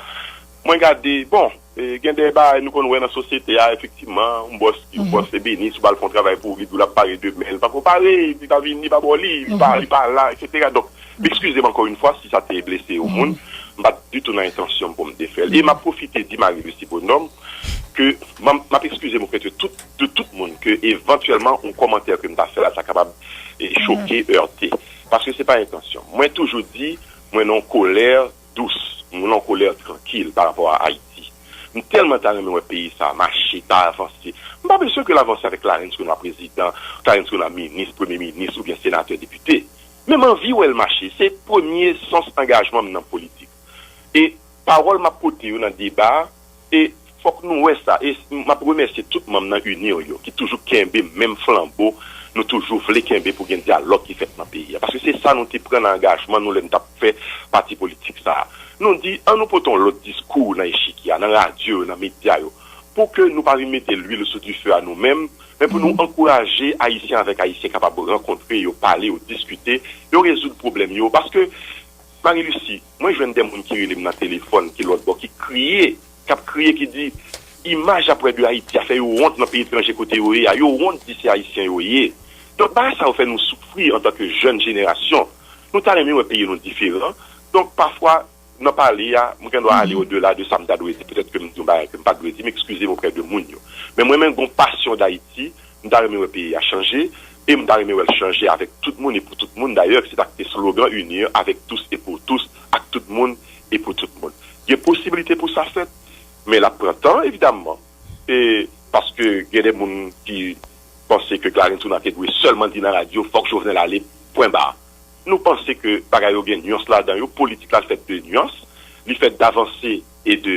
mwen gade, bon, e, gen de bagay nou konn wè nan sosyete a, efektivman, yon bòs, yon bòs ebeni, si w ba l fè yon travay pou ou, li di w l ap pare demen, li pako pare, li pa vini, li pa ba w li, li pa, li pa la, etsetera. Donk, m eskize m ankò yon fwa si sa te blese yon moun. M pa t ditou nan entansyon m pou m te fè l. E m ap pwofite di Marie Lucie Bonhomme ke m, m ap eskize m oprè de tout, de tout moun ke evantyèlman yon kòmantè ke m ta fè la ta kapab e, choke, erte. Paske se pa entansyon. Mwen toujou di, mwen nan yon kolè dous, moun an kolè trankil pa rapò a Ayiti. M tèlman ta renmen wè peyi sa a mache, ta avanse. M pa bezwen ke l avanse avèk Clarens Renois prezidan, Clarens Renois minis, premye minis oubyen senatè, depite. Men m anvi wè l mache. Se premye sans angajman m nan politik. E pawòl m ap pote yo nan deba a, e fòk nou wè sa. E m ap remèsye tout manm nan UNIR yo ki toujou kenbe menm flanbo nou toujou vle kenbe pou gen dyalòg ki fèt nan peyi a. Paske se sa nou te pran nan angajman nou lè n t ap fè pati politik sa a. Nou di, an nou pote yon lòt diskou nan echikye a, nan radyo yo, nan medya yo, pou ke nou pa vin mete lwil sou dife a nou menm, men pou nou ankouraje Ayisyen avèk Ayisyen kapab rankontre yo, pale yo, diskite, yo rezoud pwoblèm yo. Paske Marie Lucie, mwen jwenn de moun ki rele m nan telefòn, ki lòt bò, ki kriye, k ap kriye, ki di, imaj y ap wè de Ayiti a fè yo wont nan peyi etranje kote yo ye a, yo wont di se Ayisyen yo ye. Donk, bagay sa yo fè nou soufri antanke jèn jenerasyon. Nou ta renmen wè peyi nou diferan. Donk, pafwa, nan pale a, mwen gen dwa ale odela de sa m ta dwe di, petèt ke m di yon bagay ke m pa t dwe di, m ekskize m oprè de moun yo. Men mwen menm, gon pasyon Dayiti, m ta renmen wè peyi a chanje, e m ta renmen wè l chanje avèk tout moun e pou tout moun. Dayè, se ta k te slogan UNIR, avec tous et pour tous, ak tout moun e pou tout moun. Gen posiblite pou sa fèt, men l ap pran tan, evidamman. E paske gen de moun ki panse ke Clarens Renois te dwe sèlman di nan radyo, fòk Jovenel ale, pwen ba. Nou panse ke bagay yo gen nyans ladan yo, politik la fèt de nyans, li fèt d'avanse e de,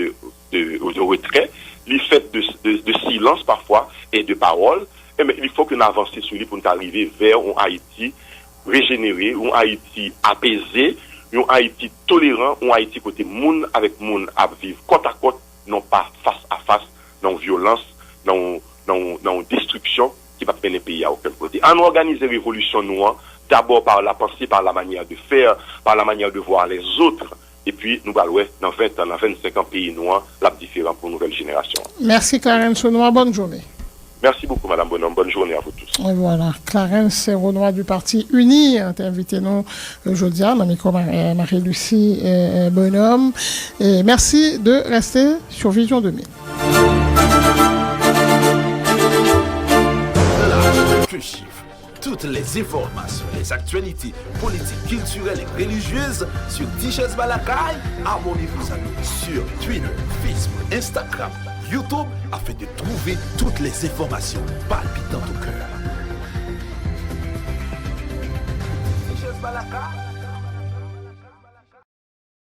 de, de retrè, li fèt de, de, de silans pafwa e de pawòl, enben, li fò ke n avanse sou li pou n ta rive vè yon Ayiti rejenere, yon Ayiti apeze, yon Ayiti toleran, yon Ayiti kote moun avèk moun ap viv kòt a kòt, non pa fas a fas, nan yon vyolans, nan yon, nan yon, nan yon destriksyon ki p ap mennen peyi a okenn kote. Ann òganize revolisyon nou an, d'abord par la pensée, par la manière de faire, par la manière de voir les autres. Epi, nou pral wè, nan ven tan, nan vennsenk an, peyi nou an, l ap diferan pou nouvèl jenerasyon an. Mèsi, Clarens Renois. Bòn jounen. Merci beaucoup, Madame Bonhomme. Bonne journée à vous tous. Et voilà, Clarens Renois du parti UNIR te envite nou, euh, jodi a nan mikwo Marie Lucie, euh, euh, Bonhomme. Et merci de rester sur Vision deux mille. Quelques chiffres. Toutes les informations, les actualités politiques, culturelles et religieuses sur Tichèz Balakay. Abonnez-vous à nous sur Twitter, Facebook, Instagram, YouTube afin de trouver toutes les informations palpitantes au cœur. Tichèz Balakay.